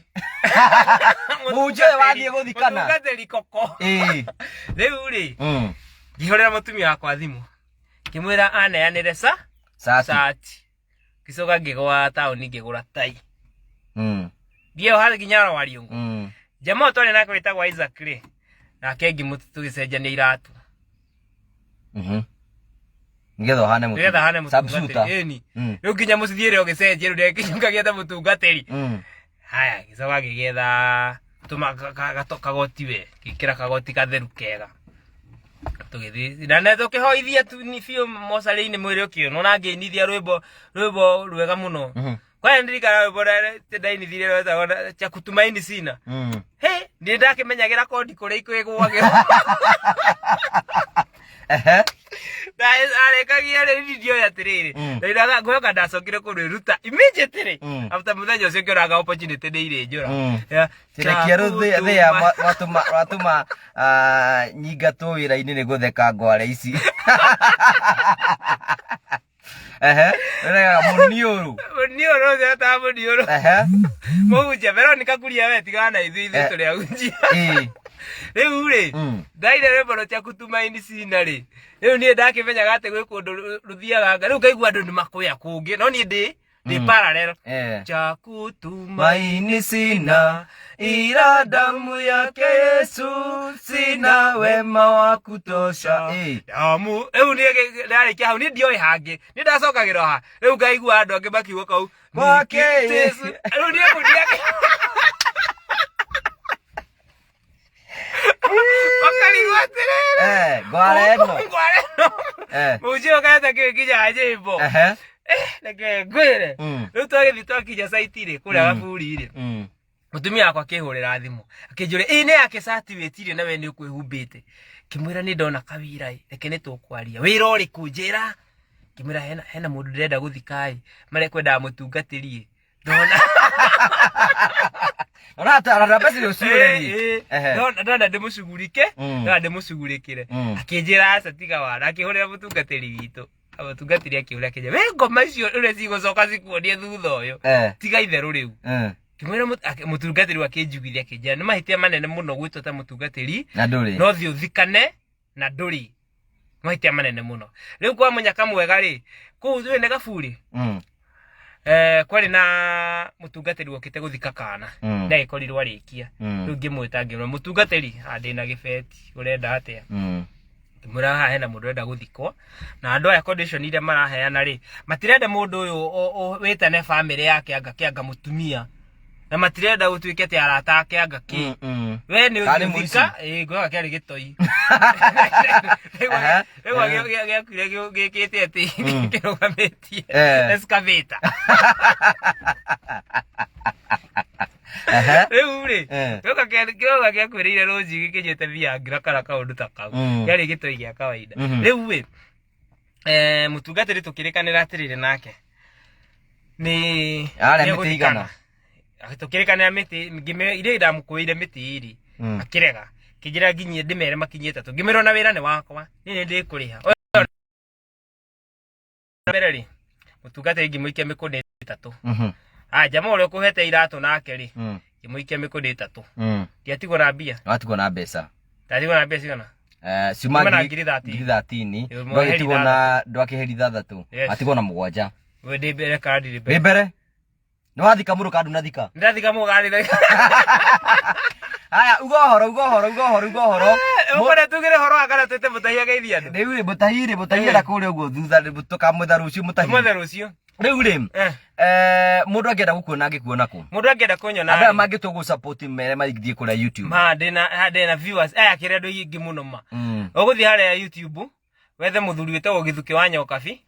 Mũhunjia ũyũ wathiĩ gũthikana. Mũtungatĩri koko. Ĩĩ. Rĩu rĩ, ngĩhũrĩra mũtumia wakwa thimũ, ngĩmwĩra aneanĩre ca Cati. cati. Ngĩcoka ngĩgwa taũni ngĩgũra tai. Thiĩ o harĩa nginya Rwariũngũ. Jamaa ũyũ twarĩ nake wĩtagwo Isaac rĩ, nake ngĩmũtũgĩcenjania iratũ. Nĩgetha ũhane Nĩgetha hane Sharpshooter. mũtungatĩri. Ĩni. Mm. Rĩu nginya mũcithiĩre ũgĩcenjia rĩu ndekinya ngagĩetha mũtungatĩri. Haya, gĩcoka ngĩgĩetha tũma kagoti we, ngĩkĩra kagoti katheru kega. Tũgĩthiĩ na na tũkĩhoithia tu ni biũ mocarĩ-inĩ mwĩrĩ ũkĩonwo na ngĩinithia rwĩmbo rwĩmbo rwega mũno. Kwani ndirikana rwĩmbo rũrĩa ndainithirie rwetagwo cha kutumaini sina. He, ndirĩ ndakĩmenyagĩra kondi kũrĩa ikwĩgwagĩra. Ehe. Arĩkagia rĩ ndioĩ atĩrĩrĩ. Ndainaga ngwĩhoka ndacokire kũrwĩruta immediately. After mũthenya ũcio ngĩonaga opportunity nĩ irĩ njũra. Yeah. Rekia rĩu thĩa watũma watũma ah, nyingatwo wĩra-inĩ nĩ gũtheka ngware ici. Ehe. Rega mũniũrũ. Mũniũrũ ũcio etaga mũniũrũ. Ehe. Mũhunjia Veronica Kuria we tigana na ithuĩ ithuĩ tũrĩ ahunjia. Ĩĩ. Rĩu rĩ, ndaire rwĩmbo rwa cha kutumaini sina rĩ. Rĩu niĩ ndakĩmenyaga atĩ gwĩ kũndũ rũthiaga nga- rĩu ngaigua andũ nĩ makwĩa kũngĩ no niĩ ndĩ ndĩ parallel. Eh. Cha kutumaini Maini sina ila damu yake Yesu, sina wema wa kutosha. Eh. Damu rĩu niĩ ndarĩkia hau niĩ ndioĩ hangĩ niĩ ndacokagĩra ha rĩu ngaigua andũ angĩ makiuga kau Kwake Jesu rĩu niĩ kũndia makarigwo atĩrĩrĩ Eh, ngware ĩno. ngware ĩno Eh. mũhunjia ũkaeta kĩĩ nginya nyĩmbo Ehe. Reke ngwĩre rĩu twagĩthiĩ twakinya caiti rĩ kũrĩa gaburi rĩ mũtumia wakwa akĩhũrĩra thimũ akĩnjũria ĩ nĩ yake cati wĩtirie na we nĩ ũkwĩhumbĩte ngĩmwĩra nĩ ndona kawĩra ĩ reke nĩ tũkwaria wĩra ũrĩkũ njĩra ngĩmwĩra hena, hena mũndũ ndĩrenda gũthika ĩ marĩa kwendaga mũtungatĩri ĩ ndona Ũratara mbeca icio ciũre Ĩ, rĩ. ĩ, Ehe. ndona ndĩmũcugurike ndona ndĩmũcugurĩkĩre akĩnjĩra aca tiga wara akĩhũrĩra mũtungatĩri witũ mũtungatĩri akĩũria akĩnjĩra we ngoma icio ũrĩa cigũcoka cikuonie thutha ũyũ Eh. tiga itherũ rĩu Ngĩmwĩra mũtungatĩri akĩnjugithia akĩnjĩra nĩ mahĩtia manene mũno gwĩtwo ta mũtungatĩri Na ndũrĩ. no thiĩ ũthikane na ndũrĩ mahĩtia manene mũno rĩu kwa mũnyaka mwega rĩ kũu ũĩ nĩ gaburi eh, kwarĩ na mũtungatĩri wokĩte gũthika kana na agĩkorirwo arĩkia rĩu ngĩmwĩta ngĩmwĩra mũtungatĩri "Ah, ndĩna gĩbeti ũrenda atĩa ngĩmwĩra haha hena mũndũ ũrenda gũthikwo na andũ aya condition iria maraheana rĩ matirenda mũndũ ũyũ wĩtane bamĩrĩ yake anga kĩanga mũtumia na matirenda gũtuĩke atĩ arata ake anga kĩ we nĩ Karĩ ũthika ĩĩ ngwĩhoka kĩarĩ gĩtoi Aha. Rĩu gĩakuire gĩkĩte atĩ kĩrũgamĩtie Eh. excavator Ehe. Rĩu rĩ Eh. gĩoka kĩroka gĩakuĩrĩire rũnji gĩkĩnyuĩte Viagra kana kaũndũ ta kau kĩarĩ gĩtoi gĩa kawaida rĩu rĩ eh, mũtungatĩri tũkĩrĩkanĩra atĩrĩrĩ nake nĩ Arĩa nĩ mĩtĩ egũthikana. igana? Tũkĩrĩkanĩra mĩtĩ iria ndamũkũĩire mĩtĩ ĩrĩ akĩrega kĩnjĩra nginyie ndĩmere makinyie ĩtatũ ngĩmĩra ona wĩra nĩ wakwa niĩ nĩ ndĩkũrĩha mbere rĩ mũtungatĩri ngĩmũikia mĩkũndĩ ĩtatũ ah jamaa ũrĩa ũkũhete iratũ nake rĩ ngĩmũikia mĩkũndĩ ĩtatũ ndiatigwo na mbia Watigwo na mbeca. ndatigwo na mbia cigana Eh, ciuma Ciuma na ngiri 13. ngiri 13. Ĩmwe Ndwagĩtigwo heri na ndwakĩheri ithathatũ. Yes. Watigwo na mũgwanja. We ndĩ mbere kana ndirĩ mbere Wĩ mbere? Nĩ wathika mũrũ kana ndũnathika? Ndathika mũgari Haya, uga ũhoro, uga ũhoro, uga ũhoro, uga ũhoro. Ũkwenda tugire ũhoro wa kana twĩte mũtahi ageithie andũ Rĩu rĩ, mũtahi rĩ, mũtahi era kũrĩa ũguo thutha rĩ, tũkamwetha rũciũ mũtahi. Tũmwethe rũciũ. Rĩu rĩ, Eh. eh, mũndũ angĩenda gũkuona angĩkuona kũ? Mũndũ angĩenda kũnyona Andũ aya rĩ, mangĩtua gũ support mere magĩthiĩ kũrĩa YouTube. ma ndĩna ha, ndĩna viewers aya kĩrĩa andũ aingĩ mũno ma ũgũthiĩ harĩa YouTube wethe mũthuri wĩtagwo Gĩthukĩ wa Nyokabi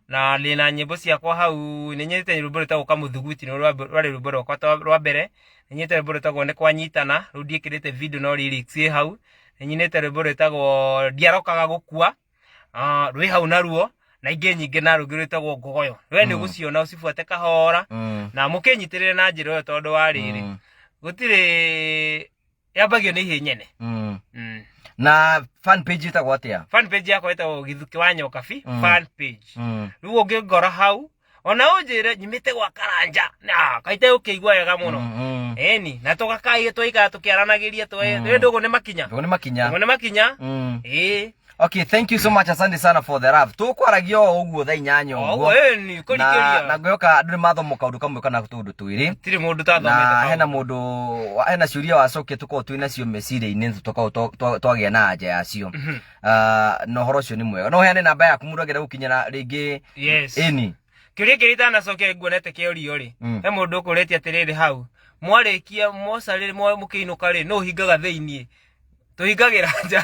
na ndĩna nyĩmbo ciakwa hau nĩ nyĩte rwĩmbo rwĩtagwo Kamũthuguiti nĩ rwarĩ rwĩmbo rwakwa rwa mbere nĩ nyĩte rwĩmbo rwĩtagwo nĩ kwanyitana rũu ndiĩkĩrĩte video no lyrics ĩ hau nĩ nyinĩte rwĩmbo rwĩtagwo ndiarokaga gũkua ah, rwĩ hau naruo na ingĩ nyingĩ na rũngĩ rwĩtagwo ngogoyo we nĩ ũgũciona ũcibuate kahora na mũkĩnyitĩrĩre na njĩra ĩyo tondũ wa rĩrĩ gũtirĩ yambagio nĩ ihĩ nyene Na fan page ĩtagwo atĩa? Fan page yakwa ĩtagwo Gĩthukĩ wa Nyokabi fan page rĩu ũngĩngora hau ona ũnjĩre nyumĩte gwa Karanja na kaite ũkĩigua wega mũno ĩni na tũgakaia twaikara tũkĩaranagĩria twe ndũgũ nĩ makinya Ndũgũ nĩ makinya. Ndũgũ nĩ makinya ĩĩ. Okay, thank you so much, asante sana for the love. Tũkwaragia o ũguo thaa 8 ũguo ũguo. ĩni Na kũrikĩria. na ngwĩhoka andũ nĩ mathoma kaũndũ kamwe kana tũũndũ twĩrĩ. Tirĩ mũndũ ũtathomete Na hena kaũndũ. mũndũ hena ciũria wacokia tũkorwo twĩ nacio meciria-inĩ tũkorwo twagĩa na anja yacio. Ah, na ũhoro ũcio nĩ mwega. No ũheane namba yaku mũndũ angĩenda gũkinyĩra rĩngĩ. Yes. Ĩni. Kĩũria kĩrĩa itanacokia nguonete kĩorio rĩ, he mũndũ ũkũrĩtie atĩrĩrĩ, hau mwarĩkia mocarĩ mũkĩinũka rĩ, nũ ũhingaga thĩiniĩ? Tũhingagĩra nja.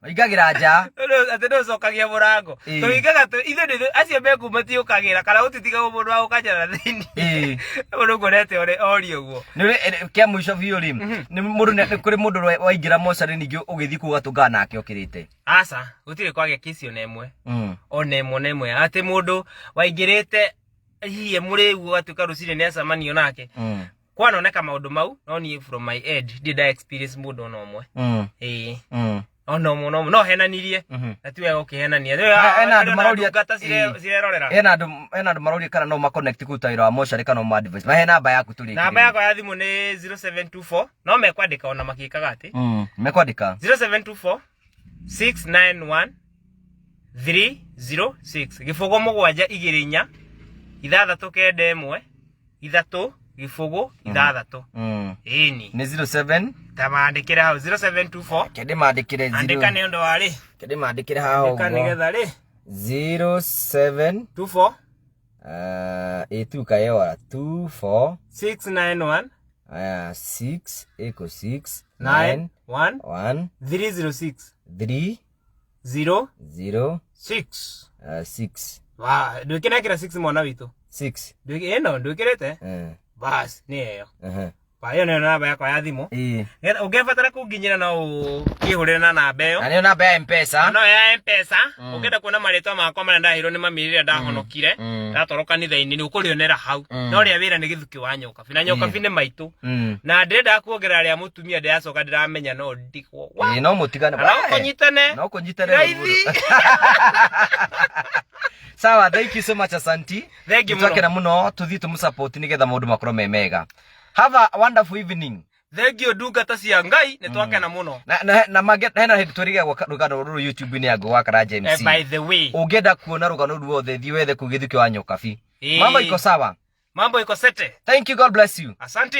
Maingagĩra nja. Atĩ nũ ũcokagia mũrango? Tũhingaga ithuĩ acio meku matiũkagĩra kana gũtitigagwo mũndũ wa gũkanjara thĩiniĩ. Mũndũ nguonete orio ũguo. Nĩ kĩa mũico biũ rĩ, nĩ mũndũ nĩ kũrĩ mũndũ waingĩra mocarĩ ningĩ ũgĩthiĩ kũu ũgatũngana nake ũkĩrĩte? Aca, gũtirĩ kwagĩa kesi ona ĩmwe. Ona ĩmwe, ona ĩmwe, atĩ mũndũ waingĩrĩte hihi e mũrĩu ũgatuĩka rũcinĩ nĩ acemanio nake. Kwanoneka maũndũ mau, no niĩ from my end ndirĩ nda experience mũndũ ona ũmwe. Ĩĩ. Ona ũmwe, ona ũmwe no henanirie. Na ti wega ũkĩhenania. Hena andũ maroria- Ndungata cirerorera. Hena andũ maroria kana no maconnect kũruta wĩra wa mocarĩ kana no ma advice. Mahe namba yaku tũrĩkĩrĩrie. Namba yakwa ya thimũ nĩ 0724, no mekwandĩka ona makĩkaga atĩ. Mekwandĩka. 0724 691 306, 0 7 2 4 6 9 1 3 0 6. Ĩni. Nĩ 07 Tamandĩkĩre hau 0724. Kende mandĩkĩre. Andĩka nĩ ũndũ wa rĩ. Kende mandĩkĩre haha. Andĩka ũguo. nĩgetha rĩ. 07 24. Ĩtu kayora 24. 691. Aya, 6 ĩko 6 9 9 1 1 306 3 0 0 6. 6. Wa ndwĩkĩnekĩra 6 mwana witũ. 6. Ĩno ndwĩkĩrĩte. Bas nĩ ĩyo. Ba ĩyo nĩyo namba yakwa ya thimũ. Nĩgetha ũngĩbatara kũnginyĩra no ũkĩhũrĩre na namba ĩyo. Na nĩyo namba ya Mpesa. No ya Mpesa. Ũngĩenda kuona marĩtwa makwa marĩa ndaheirwo nĩ mami rĩrĩa ndahonokire, ndatwarwo kanitha-inĩ, nĩ ũkũrĩonera hau. No rĩa wĩra nĩ Gĩthukĩ wa Nyokabi, na Nyokabi nĩ maitũ. Na ndĩrenda kuongerera rĩa mũtumia, ndĩracoka ndĩramenya no ndigwo. Ĩĩ, no mũtigane. Na no kũnyitane. No kũnyitane. Raithi. Sawa, thank you so much, asanti. Thank you mũno. Twakena mũno, tũthiĩ tũmũsupport nĩgetha maũndũ makorwo me mega. Have a wonderful evening. Thank you, ndungata cia Ngai, nĩ twakena mũno. Na hena hĩndĩ twĩrĩgĩra gwaka rũgano rũrũ YouTube-inĩ ya Ngũgĩ wa Karanja MC. By the way. Ũngĩenda kuona rũgano ruothe, thiĩ wethe kũu Gĩthukĩ wa Nyokabi. Mambo iko sawa. Mambo iko sete. Thank you, God bless you. Asante.